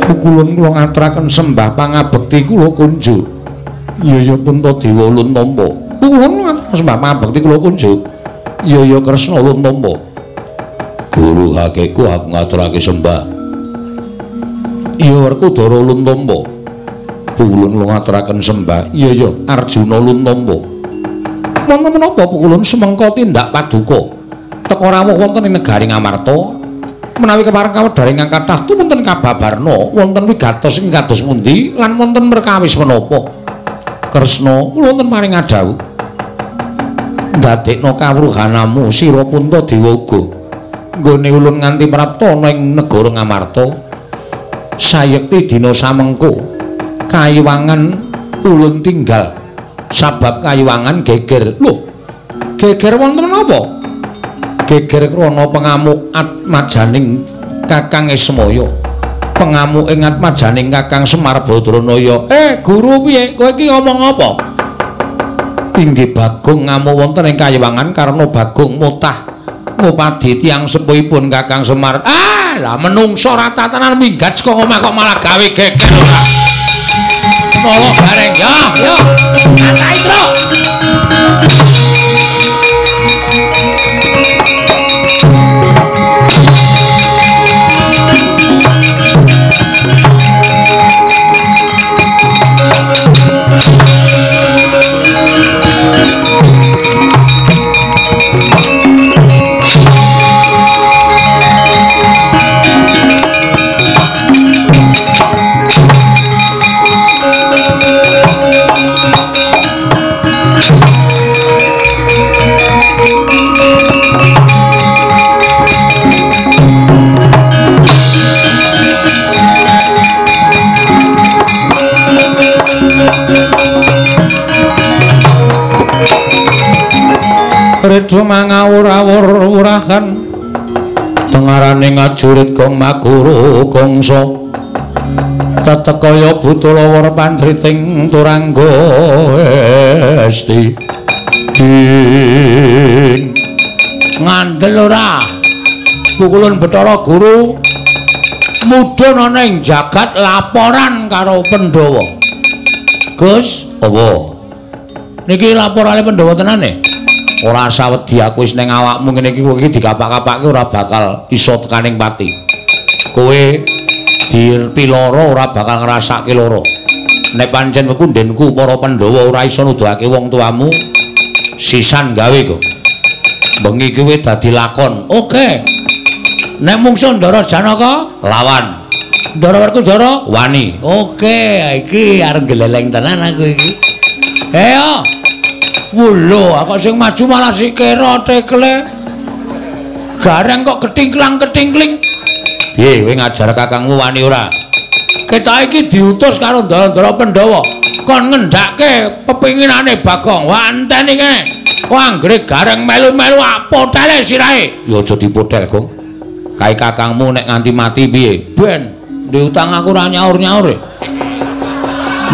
kukulun kula ngaturaken sembah pangabekti kula kunjuk. Iya ya Puntadewa ulun tampa. Kukulun ngaturaken sembah pangabekti kula kunjuk. Iya ya Kresna ulun tampa. Guru hakeku aku ngaturake sembah. Iya Werkudara ulun tampa. Pukulun kula ngaturaken sembah. Iya ya Arjuna ulun tampa. Wonten menapa pukulun sumengka tindak paduka? Teka rawuh wonten ing negari Ngamarta. Menawi kepareng kawedhar ingkang kathah tumunten kababarna wonten wigatos ing kados pundi lan wonten perkawis menapa? Kresna kula wonten paring adhawuh. Ndadekna kawruhanamu sira Puntadewa uga. Nggone ulun nganti prapta ana ing negara Ngamarta sayekti dina samengko kayiwangan ulun tinggal Sabab Kayuwangan geger. Lho, geger wonten menapa? Geger krana pengamuk atmajaning Kakang Ismaya. Pengamuk ing atmajaning Kakang Semar Badranaya. Guru piye? Kowe iki ngomong apa? Inggih Bagong ngamuk wonten ing Kayuwangan karena Bagong motah ngupadi tiyang sepuhipun Kakang Semar. Ah, lah menungso rata tenan minggat saka omah kok malah gawe geger ora. Nolo bareng ya, yo. Katai truk. Rejo mangawur-awur urahan tengarane ngajurit gong maguru gongso tetekaya buta lawar pantriting turangga esti ngandel ora pukulun Bathara Guru mudhun ana ing jagat laporan karo Pandhawa. Gus, apa? Niki laporane Pandhawa tenane? Ora usah wedi aku wis ning awakmu ngene iki kowe iki dikapak-kapake ora bakal iso tekaning pati. Kowe dipiloro ora bakal ngrasake lara. Nek pancen pepundhenku para Pandhawa ora iso nuduhake wong tuamu, sisan gawe kok. Bengi kowe dadi lakon. Oke. Nek mungsu Ndara Janaka lawan. Ndara Werkudara wani. Oke, iki arep gleleng tenan aku iki. Ayo. Wulo, kok sing maju malah si kera tekle. Gareng kok ketingklang-ketingkling. Piye kowe ngajar kakangmu wani ora? Kita iki diutus karo ndara-ndara Pandhawa kon ngendhake pepinginane Bagong. Wah, enteni kene. Wah, anggere gareng melu-melu apotele sirahe. Ya aja dipotel, Gong. Kae kakangmu nek nganti mati piye? Ben, diutang aku ora nyaur-nyaur.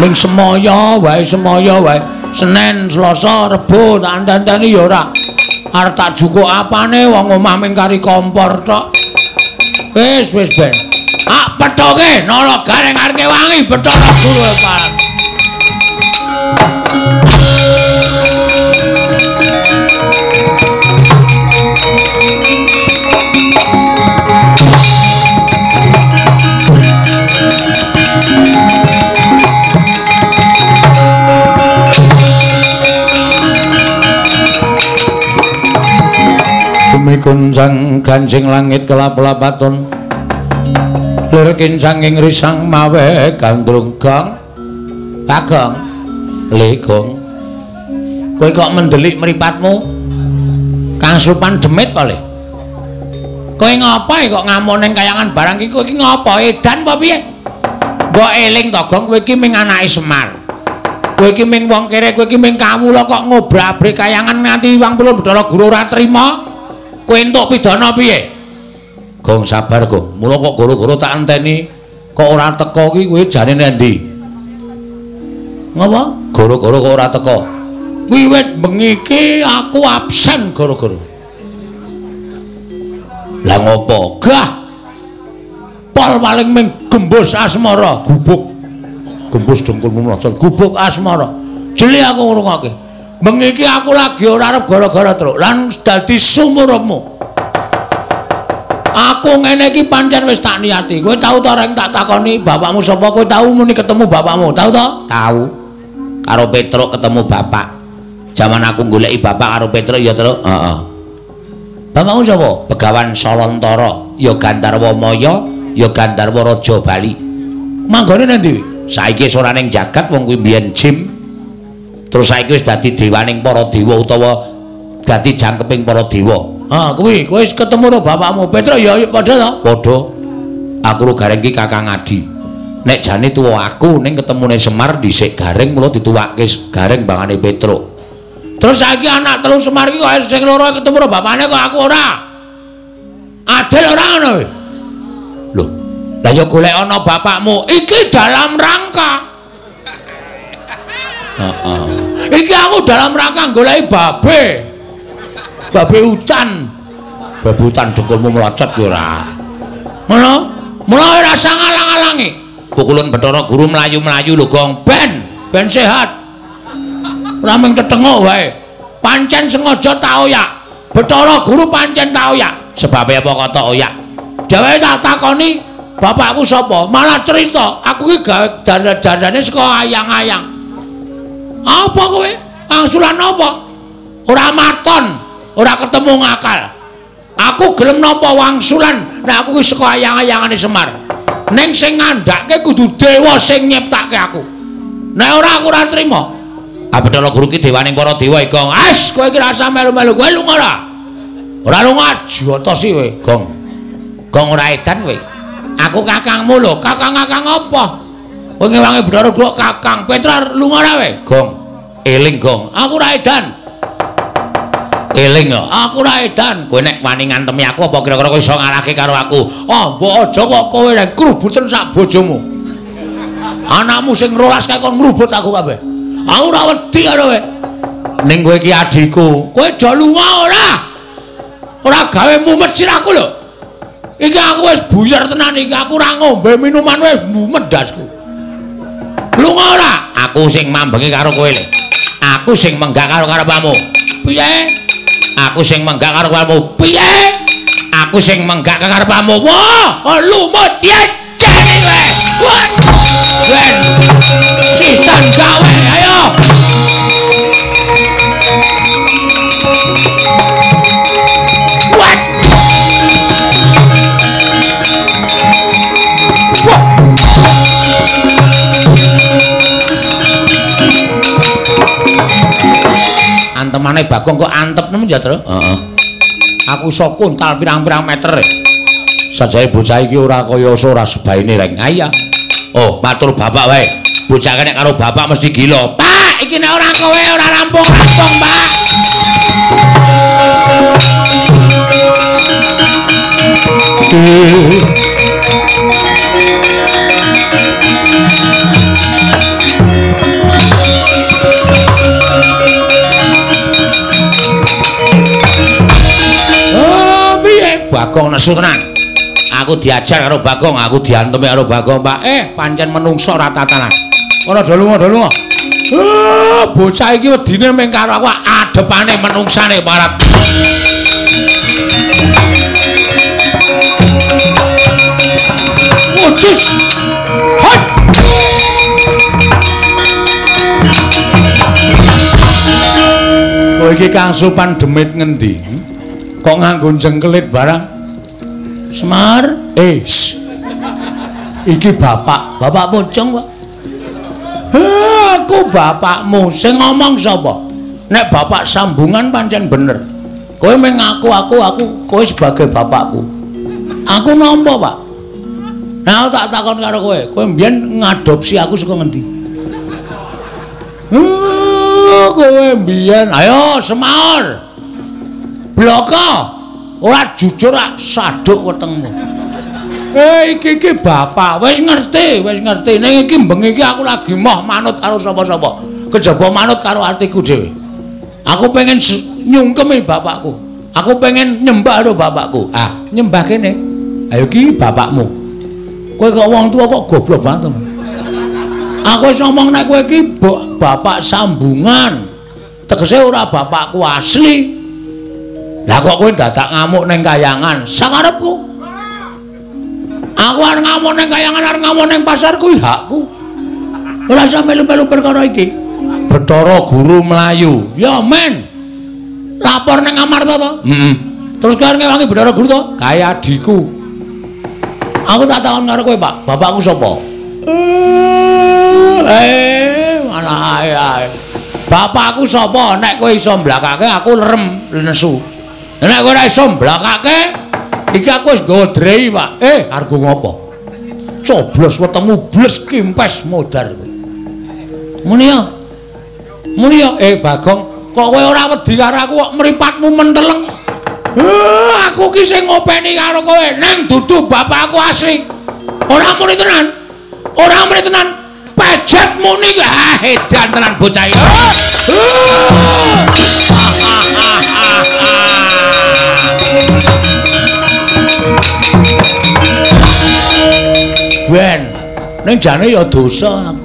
Ming semaya wae, semaya wae. Senin, Selasa, Rebo tak enteni ya ora. Arep tak jukuk apane wong omah ming kari kompor tok. Wis wis ben. Ah pethoke nala gareng arep wangi Bathara Guru parat. Bumi kuncang ganjing langit kelap-lapaton lir kincang ing risang mawe gandrung. Gong Bagong le gong, kowe kok mendelik mripatmu kang supan demit to le? Kowe ngapa kok ngamuk ning kayangan barang iki? Kowe iki ngapa edan apa piye? Mbok eling to Gong, kowe iki ming anake Semar, kowe iki ming wong kere, kowe iki ming kawula kok ngobrak-abrik kayangan nganti wang pulun Bathara Guru ora trima. Kowe entuk pidana piye? Gong sabar, Gong. Mula kok goro-goro tak enteni kok ora teko ki kowe jane nendi? Ngapa? Goro-goro kok ora teko? Wiwit bengi iki aku absen goro-goro. Lah ngopo? Gah. Pol paling ming gembus asmara, gubuk. Gembus dengkulmu mlocot, gubuk asmara. Jeli aku ngrungokke. Bengi iki aku lagi ora arep gara-gara truk lan dadi sumurupmu. Aku ngene iki pancen wis tak niati. Kowe tau ta reng tak takoni bapakmu sapa? Kowe tau muni ketemu bapakmu? Tau ta? Tau. Karo Petruk ketemu bapak. Jaman aku goleki bapak karo Petruk ya, Truk. Heeh. Bapakmu sapa? Begawan Salantara, ya Gandharwa Maya, ya Gandharwa Raja Bali. Manggone nang ndi? Saiki wis ora ning jagat wong kuwi mbiyen jim. Terus saiki wis dadi dewaning para dewa utawa dadi jangkeping para dewa. Ah, kuwi kowe wis ketemu karo bapakmu Petruk ya padha to? Padha. Aku ro gareng iki Kakang Adi. Nek jane tuwa aku ning ketemune Semar dhisik Gareng mula dituwake Gareng bangane Petruk. Terus saiki anak telu Semar iki kok sing loro ketemu karo bapakne kok aku ora. Adil ora ngono kowe? Lho, lah ya golek ana bapakmu. Iki dalam rangka. Heeh. Iki aku dalam rangka goleki babe. Babe hutan. Babe hutan dengkulmu melocot ya ora. Ngono? Mula ora usah ngalang-alangi. Pukulun Bathara Guru mlayu-mlayu lho Gong. Ben sehat. Ora mung tetenguk wae. Pancen sengaja tak oyak. Bathara Guru pancen tak oyak. Sebabe apa kok tak oyak? Dheweke tak takoni bapakku sapa? Malah cerita, aku iki gawe dandane saka ayang-ayang. Apa kowe? Angsulan apa? Ora maton, ora ketemu ngakal. Aku gelem nampa wangsulan nek aku iki saka ayang-ayangane Semar. Ning sing ngandhake kudu dewa sing nyiptake aku. Nek ora aku ora trima. Ah Bathara Guru ki dewaning para dewa iki, Gong. As kowe iki rasa melu-melu kowe lunga ora? Ora lunga jotosi kowe, Gong. Gong ora edan kowe. Aku kakangmu lho, kakang-kakang apa? Kowe ngewangi Bathara Guru kakang. Petra lunga ora kowe? Gong. Eling, Gong. Aku ora edan. Eling ya, aku ora edan. Kowe nek wani ngantemi aku apa kira-kira kowe iso ngalahke karo aku? Oh, mbok aja kok kowe nek krubuten sak bojomu. Anakmu sing rolas kae kon ngrubut aku kabeh. Aku ora wedi karo kowe. Ning kowe iki adhiku. Kowe aja lunga ora? Ora gawe mumet sirahku lho. Iki aku wis buyar tenan iki, aku ora ngombe minuman wis mumet ndasku. Lunga ora? Aku sing mambengi karo kowe lho. Aku sing menggak karo karepmu. Piye? Aku sing menggak karo karepmu. Piye? Aku sing menggak karo karepmu. Wah, lumut jejene kowe. Wah. Ben. Sisan gawe, ayo. Wah. Wah. Antemane Bagong kok antep nemen ya, Tru? Heeh. Aku iso kuntal pirang-pirang meter. Sajae bocah iki ora kaya ora sebaine reng. Iya. Oh, matur bapak wae. Bocah nek karo bapak mesti gila. Pak, iki nek ora kowe ora rampung-rampung, Pak. Bagong nesu tenan. Aku diajar karo Bagong, aku diantemi karo Bagong, Pak. Pancen menungso ora tatanan. Ora do lunga, do lunga. Bocah iki wedine mung karo aku adepane menungsane parat. Wujus. Hot. Kowe iki Kang Supan demit ngendi? Kok nganggo jengkelit barang? Semar, iki bapak, bapak pocong kok. Aku bapakmu, sing ngomong sapa? Nek bapak sambungan pancen bener. Kowe mung ngaku aku kowe sebagai bapakku. Aku nampa, Pak. Nah, aku tak takon karo kowe, kowe mbiyen ngadopsi aku saka ngendi? Kowe mbiyen, ayo Semar. Bloko. Ora jujur ak saduk wetengmu. Iki iki bapak wis ngerti, wis ngerti. Ning iki bengi iki aku lagi moh manut karo sapa-sapa. Kejaba manut karo atiku dhewe. Aku pengen nyungkemi bapakku. Aku pengen nyembah karo bapakku. Ah, nyembah kene. Ayo iki bapakmu. Kowe kok wong tuwa kok goblok banget to. Aku wis ngomong nek kowe iki bapak sambungan. Tegese ora bapakku asli. Lah kok kowe dadak ngamuk ning kayangan? Sakarepku. Aku arep ngamuk ning kayangan, arep ngamuk ning pasar kuwi hakku. Ora usah melu-melu perkara iki. Bathara Guru mlayu. Ya men. Lapor ning Amarta to? Heeh. Terus kowe arep ngewangi Bathara Guru to? Kae adhiku. Aku tak takon karo kowe, Pak. Bapakku sapa? Malah ae. Bapakku sapa? Nek kowe iso mblakake aku lerem nesu. Nek kowe ora iso mblakake, iki aku wis nggawa drei, Pak. Argo ngopo? Coblos wetengmu bles kimpes modar kowe. Muni ya. Muni ya, Bagong, kok kowe ora wedi karo aku kok mripatmu menteleng. Aku ki sing ngopeni karo kowe, neng dudu bapakku asli. Ora muni tenan. Ora muni tenan. Pejet muni ah edan tenan bocah iki. Ben, ning jane ya dosa aku.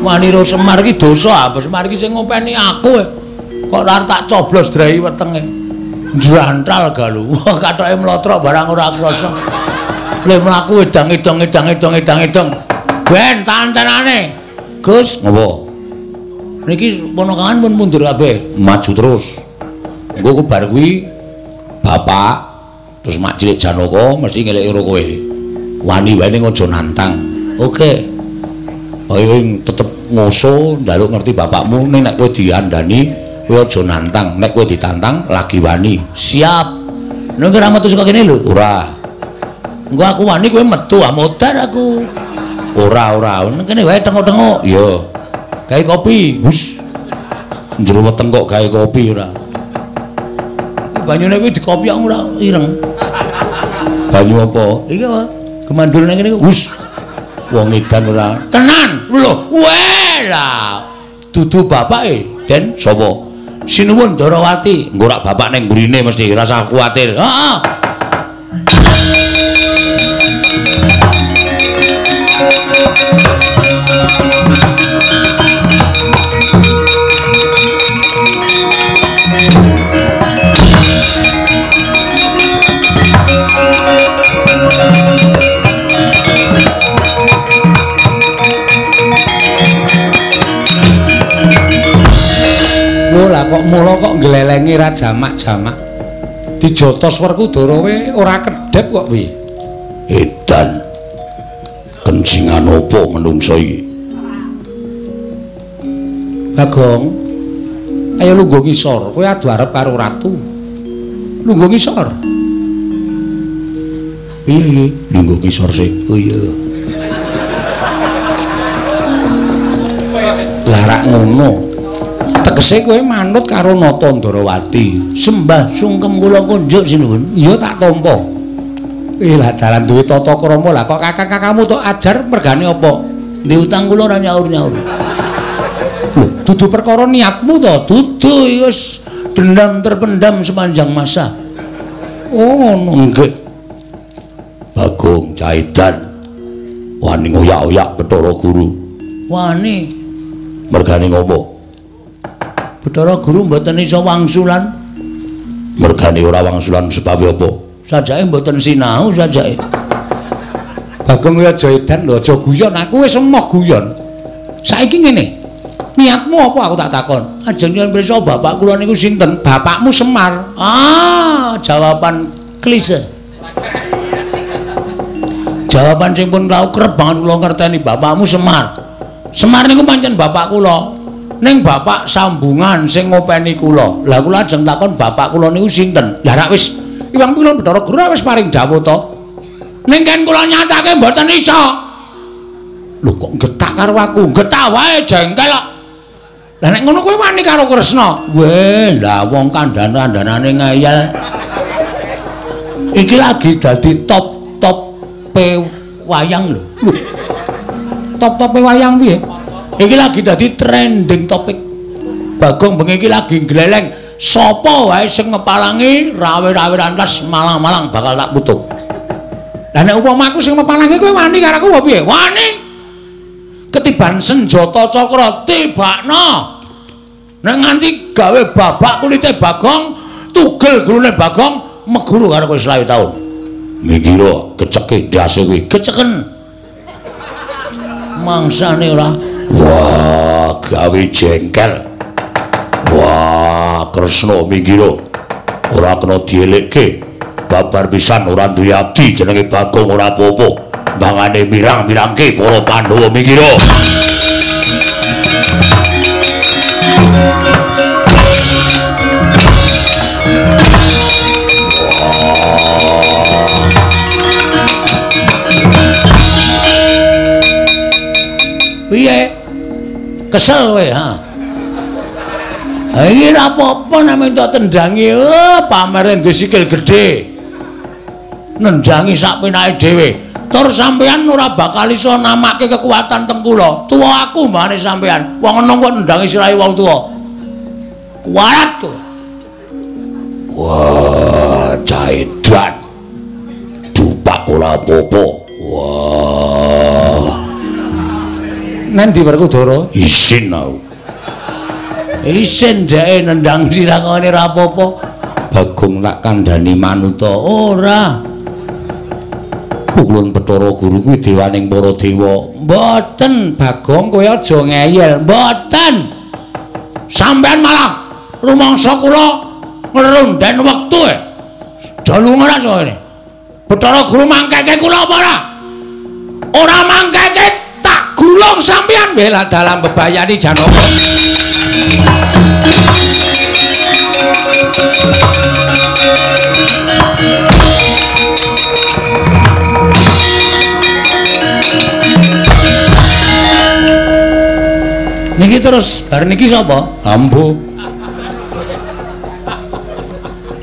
Wanira Semar iki dosa apa? Semar iki sing ngopeni aku. Kok ora tak coblos drehi wetenge. Njrantal galu. Wah, kathoke mlotrok barang ora krasa. Le mlaku edang-edang edang-edang edang-edang. Ben, tantenane. Gus, ngopo? Niki ponakan pun mundur kabeh, maju terus. Engko bar kuwi bapak terus mak cilik Janaka mesti ngeleki karo kowe. Wani wae ning aja nantang. Oke. Kowe tetep ngoso njaluk ngerti bapakmu ning nek kowe diandani kowe aja nantang, nek kowe ditantang lagi wani. Siap. Nek ora metu saka kene lho. Ora. Engko aku wani kowe metu ah modar aku. Ora ora, ning kene wae tengok-tengok. Iya. Gawe kopi. Hus. Njero weteng kok gawe kopi ora. Banyune kuwi dikopi ora ireng. Banyu apa? Iki apa? Gemandur nang kene hus. Wong edan ora. Tenan. Lho, weh lah. Dudu bapake, Den sapa? Sinuwun Darawati. Engko rak bapak ning mburine mesti rasa kuwatir. Heeh. Lah kok mula kok nglelengi ra jamak-jamak. Dijotos Werkudara we ora kedhep kok piye? Edan. Kencingan apa menungso iki? Bagong, ayo lungguh ngisor, kowe adu arep karo ratu. Lungguh ngisor. Piye iki? Lungguh ngisor sik. Oh iya. Lah rak ngono. Tegese kowe manut karo Nata Ndarawati. Sembah sungkem kula kunjuk sinuwun. Iya tak tampa. Lah dalan duwe tata krama lah kok kakak-kakakmu tok ajar mergane apa? Diutang kula ora nyaur-nyaur. Lho, dudu perkara niatmu to, dudu wis dendam terpendam sepanjang masa. Oh, ngono. Nggih. Bagong Caidan wani ngoyak-oyak Bathara Guru. Wani. Mergane ngopo? Bathara Guru mboten iso wangsulan. Mergane ora wangsulan sebabe apa? Sajake mboten sinau sajake. Bagong aja edan lho, aja guyon. Aku wis emoh guyon. Saiki ngene. Niatmu apa aku tak takon? Ajeng nyuwun pirsa bapak kula niku sinten? Bapakmu Semar. Ah, jawaban klise. Jawaban sing pun tau kerep banget kula ngerteni bapakmu Semar. Semar niku pancen bapak kula. Ning bapak sambungan sing ngopeni kula. Lah kula ajeng takon bapak kula niku sinten? Lah rak wis Iwang Pilon Bathara Guru wis paring dawuh to. Ning kan kula nyatake mboten iso. Lho kok getak karo aku? Getak wae jengkel kok. Lah nek ngono kowe wani karo Kresna? Weh, lah wong kandhan-kandhanane ngeyel. Iki lagi dadi top-top pe wayang lho. Lho. Top-top pe wayang piye? Iki lagi dadi trending topik. Bagong bengi iki lagi gleleng. Sapa wae sing ngepalangi rawe-rawe rantas malang-malang bakal tak putuk. Lah nek upama aku sing ngepalangi kowe wani karo aku apa piye? Wani. Ketiban senjata cakra tibakno. Nek nganti gawe babak kulite Bagong, tugel gurune Bagong, meguru karo kowe 25 taun. Mikira keceke ndase kuwi, keceken. Mangsane ora. Wah, gawe jengkel. Wah, Kresna mikira ora kena dielekke. Babar pisan ora duwe abdi jenenge Bagong ora apa-apa. Mangane mirang-mirangke para Pandhawa mikira. Wah. Kesel kowe, ha. Iki ora apa-apa nek minta tendangi, oh, pamere nggo sikil gedhe. Nendangi sak penake dhewe. Tur sampean ora bakal iso namake kekuatan teng kula. Tuwa aku mbane sampean. Wong enom kok nendangi sirahe wong tuwa. Kuwarat kowe. Wah, caedan. Dupak ora apa-apa. Wah. Nang ndi Werkudara? Isin aku. Isin dheke nendang sirah ngene ora apa-apa. Bagong tak kandhani manuta ora. Pukulun Bathara Guru kuwi dewaning para dewa. Mboten, Bagong, kowe aja ngeyel. Mboten. Sampeyan malah rumangsa kula ngrunden wektu e. Dalu ora sore. Bathara Guru mangkeke kula apa ora? Ora mangkeke tak gulung sampeyan bela dalam bebayani Janaka. Niki terus bar niki sapa? Ambo.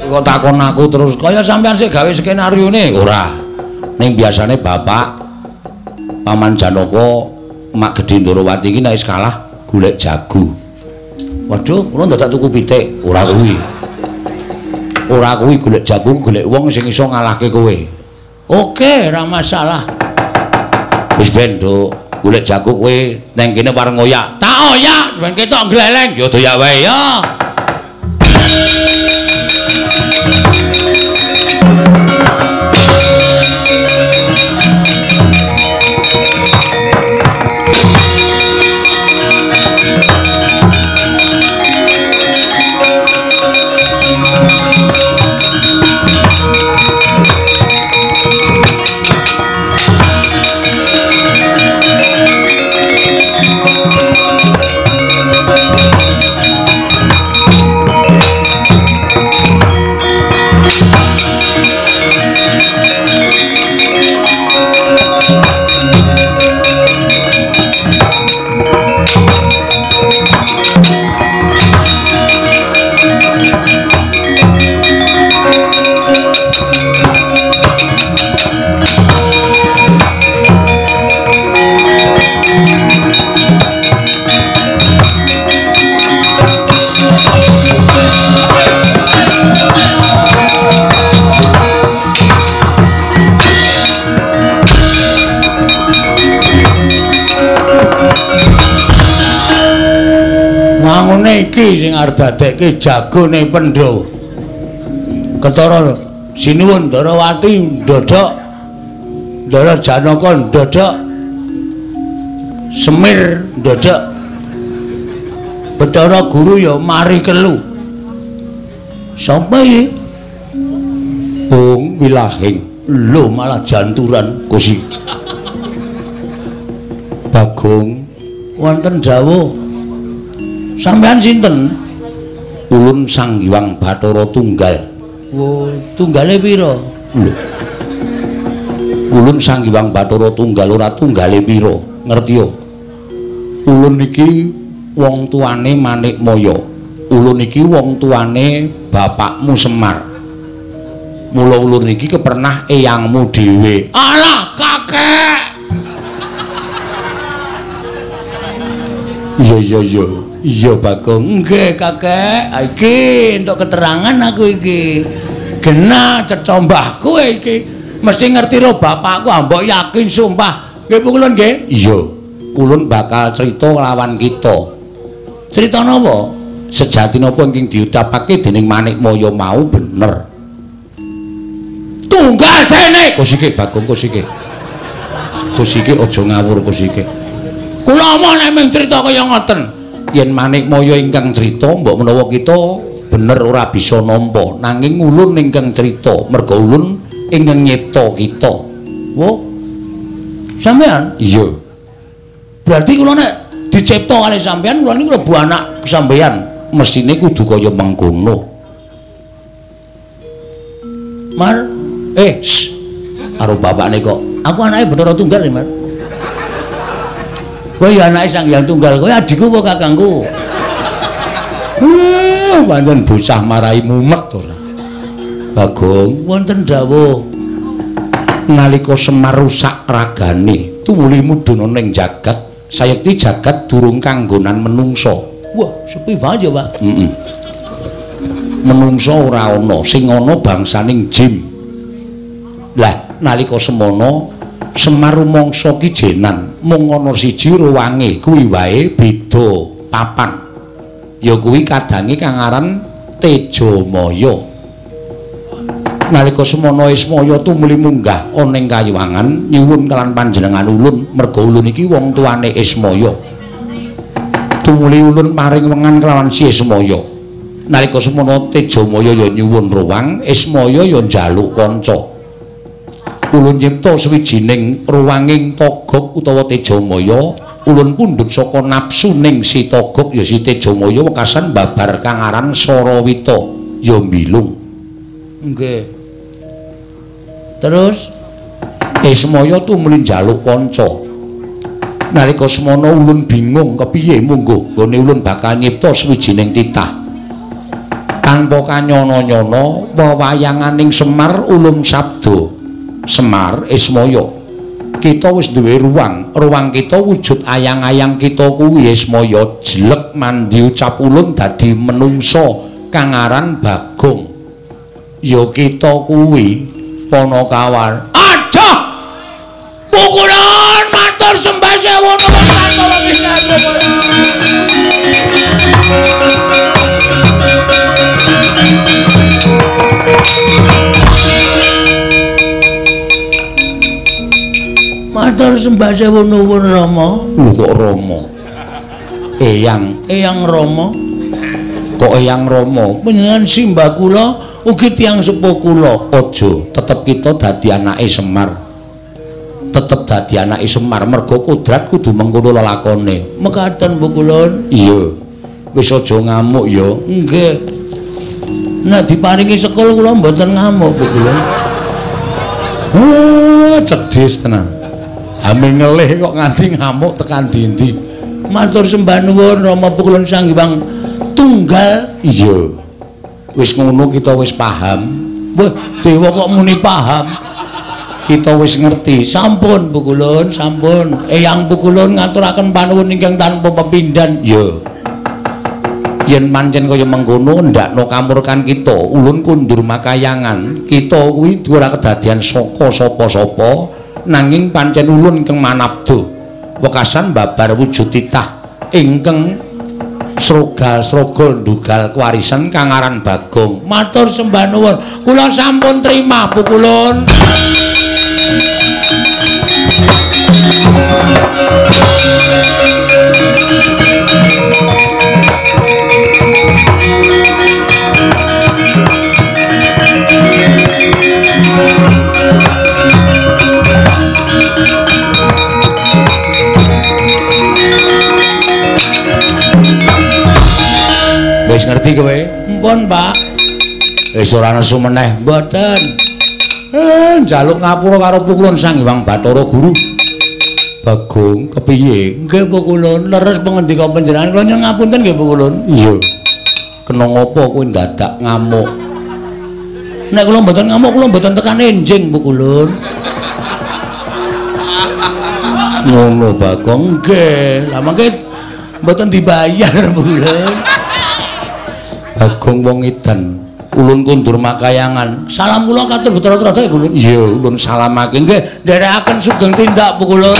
Kok takon aku terus kaya sampean sik gawe skenaryone? Ora. Ning biasane bapak Paman Janaka Mak Gedhe Ndorowati iki nek wis kalah golek jago. Waduh, kula ndadak tuku pitik. Ora kuwi. Ora kuwi golek jago, golek wong sing iso ngalahke kowe. Oke, ora masalah. Wis ben, Nduk. Golek jago kowe nang kene pareng oyak. Tak oyak, ben ketok gleleng. Ya doyak wae ya. Wangune iki sing arep dadekke jagone Pandhawa. Ketara sinuwun Ndarawati ndodhok, Ndara Janaka ndodhok, Semir ndodhok, Bathara Guru ya mari kelu. Sapa iki? Bung Wilahing. Lho malah janturan Gusti. Bagong wonten dawuh. Sampeyan sinten? Ulun Sang Hyang Bathara Tunggal. Oh, tunggale pira? Lho. Ulun Sang Hyang Bathara Tunggal ora tunggale pira? Ngerti yo? Ulun iki wong tuane Manikmaya. Ulun iki wong tuane bapakmu Semar. Mula ulun iki kepernah eyangmu dhewe. Alah, kakek. Iya iya iya. Iya Bagong. Nggih kakek, iki entuk keterangan aku iki. Genah cetha mbahku iki. Mesti ngerti ro bapakku, mbok yakin sumpah. Nggih ulun nggih? Iya. Ulun bakal crita lawan kita. Crita napa? Sejati napa ingkang diucapake dening Manikmaya mau bener. Tunggal dene. Kosike Bagong kosike. Kosike aja ngawur kosike. Kula omong nek mung crita kaya ngoten. Yen Manikmaya ingkang crita mbok menawa kita bener ora bisa nampa, nanging ulun ingkang crita merga ulun ingkang nyipta kita. Wo. Sampean? Iya. Berarti kula nek dicipta kali sampean, kula niku klebu anak sampean, mesthine kudu kaya mengkono. Mar, karo bapakne kok. Aku anake Bathara Tunggal ya, Mar. Kowe ya anake Sang Hyang Tunggal, kowe adikku apa kakangku? Pancen bocah marai mumet ora. Bagong, wonten dawuh. Nalika Semar rusak ragane, tumuli mudhun ning jagat, sayekti jagat durung kanggonan menungsa. Wah, sepi banget ya, Pak. Heeh. Menungsa ora ana, sing ana bangsaning jin. Lah, nalika semono Semar rumangsa kijenan, mung ana siji ruwange, kuwi wae beda papan. Ya kuwi kadange kang aran Tejamaya. Nalika semono Ismaya tumuli munggah ana ing kayuwangan nyuwun kelan panjenengan ulun, merga ulun iki wong tuane Ismaya. Tumuli ulun paring wengan kelawan si Ismaya. Nalika semono Tejamaya ya nyuwun ruwang, Ismaya ya njaluk kanca. Ulun nyipta sawijining ruwanging Togog utawa Tejamaya, ulun pundhut saka nafsuning si Togog ya si Tejamaya wekasan babar kang aran Sarawita ya mbilung. Nggih. Terus Ismaya tumuli njaluk kanca. Nalika semono ulun bingung kepiye mungguh nggone ulun bakal nyipta sawijining titah. Tanpa kanyono-nyono wewayanganing Semar ulun sabda, Semar Ismaya, kita wis duwe ruang, ruang kita wujud ayang-ayang kita kuwi Ismaya jelek mandi ucap ulun dadi menungsa kang aran Bagong. Ya kita kuwi Panakawan. Aduh! Pukulan matur sembah sewu nuwun Bathara Wisnu. Matur sembah sewu nuwun Rama. Lho kok Rama? Eyang, Eyang Rama. Kok Eyang Rama? Panjenengan simbah kula ugi tiyang sepuh kula. Aja, tetep kita dadi anake Semar. Tetep dadi anake Semar merga kodrat kudu mengkono lelakone. Mekaten Bu Kulun. Iya. Wis aja ngamuk ya. Nggih. Nek diparingi sekul kula mboten ngamuk Bu Kulun. Oh, cedhis tenan. Ame ngelih kok nganti ngamuk tekan dindi. Matur sembah nuwun Rama Pukulun Sang Hyang Tunggal. Iya. Wis ngono kita wis paham. Wah, dewa kok muni paham. Kita wis ngerti. Sampun Pukulun, sampun. Eyang Pukulun ngaturaken panuwun ingkang tanpa pepindhan. Iya. Yen pancen kaya mengkono ndakno kamurkan kita, ulun kundur makayangan. Kita kuwi ora kedadian saka sapa-sapa. Nanging pancen ulun ingkang manabda wekasan babar wujud titah ingkang srogal-srogol ndugal kewarisan kang aran Bagong. Matur sembah nuwun, kula sampun trima Pukulun. Wis ngerti kowe? Empun, Pak. Wis ora nesu meneh. Mboten. Njaluk ngapura karo Pukulun Sang Hyang Bathara Guru. Bagong, kepiye? Nggih, Pukulun, leres pangendika panjenengan. Kula nyuwun ngapunten nggih, Pukulun. Iya. Kena ngopo kowe ndadak ngamuk? Nek kula mboten ngamuk, kula mboten tekan enjing, Pukulun. Ngono, Bagong. Nggih. Lah mangke mboten dibayar, Pukulun. Bagong wong edan, ulun kundur makayangan. Salam kula katur Bathara Trada ya, Kulun. Iya, ulun salamake. Nggih, nderekaken sugeng tindak Pukulun.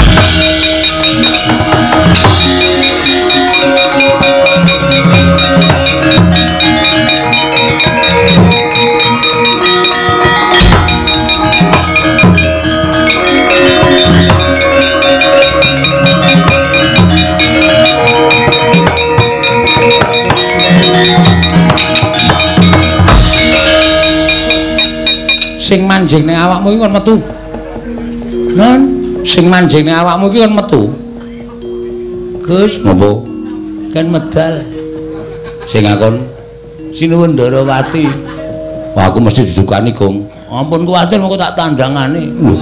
Sing manjing ning awakmu iki kon metu. Non, sing manjing ning awakmu iki kon metu. Gus, ngopo? Kan medal. Sing ngakon Sinuwun Ndarawati. Wah, aku mesti didukani, Gong. Ampun kuwatir mengko tak tandangane. Lho.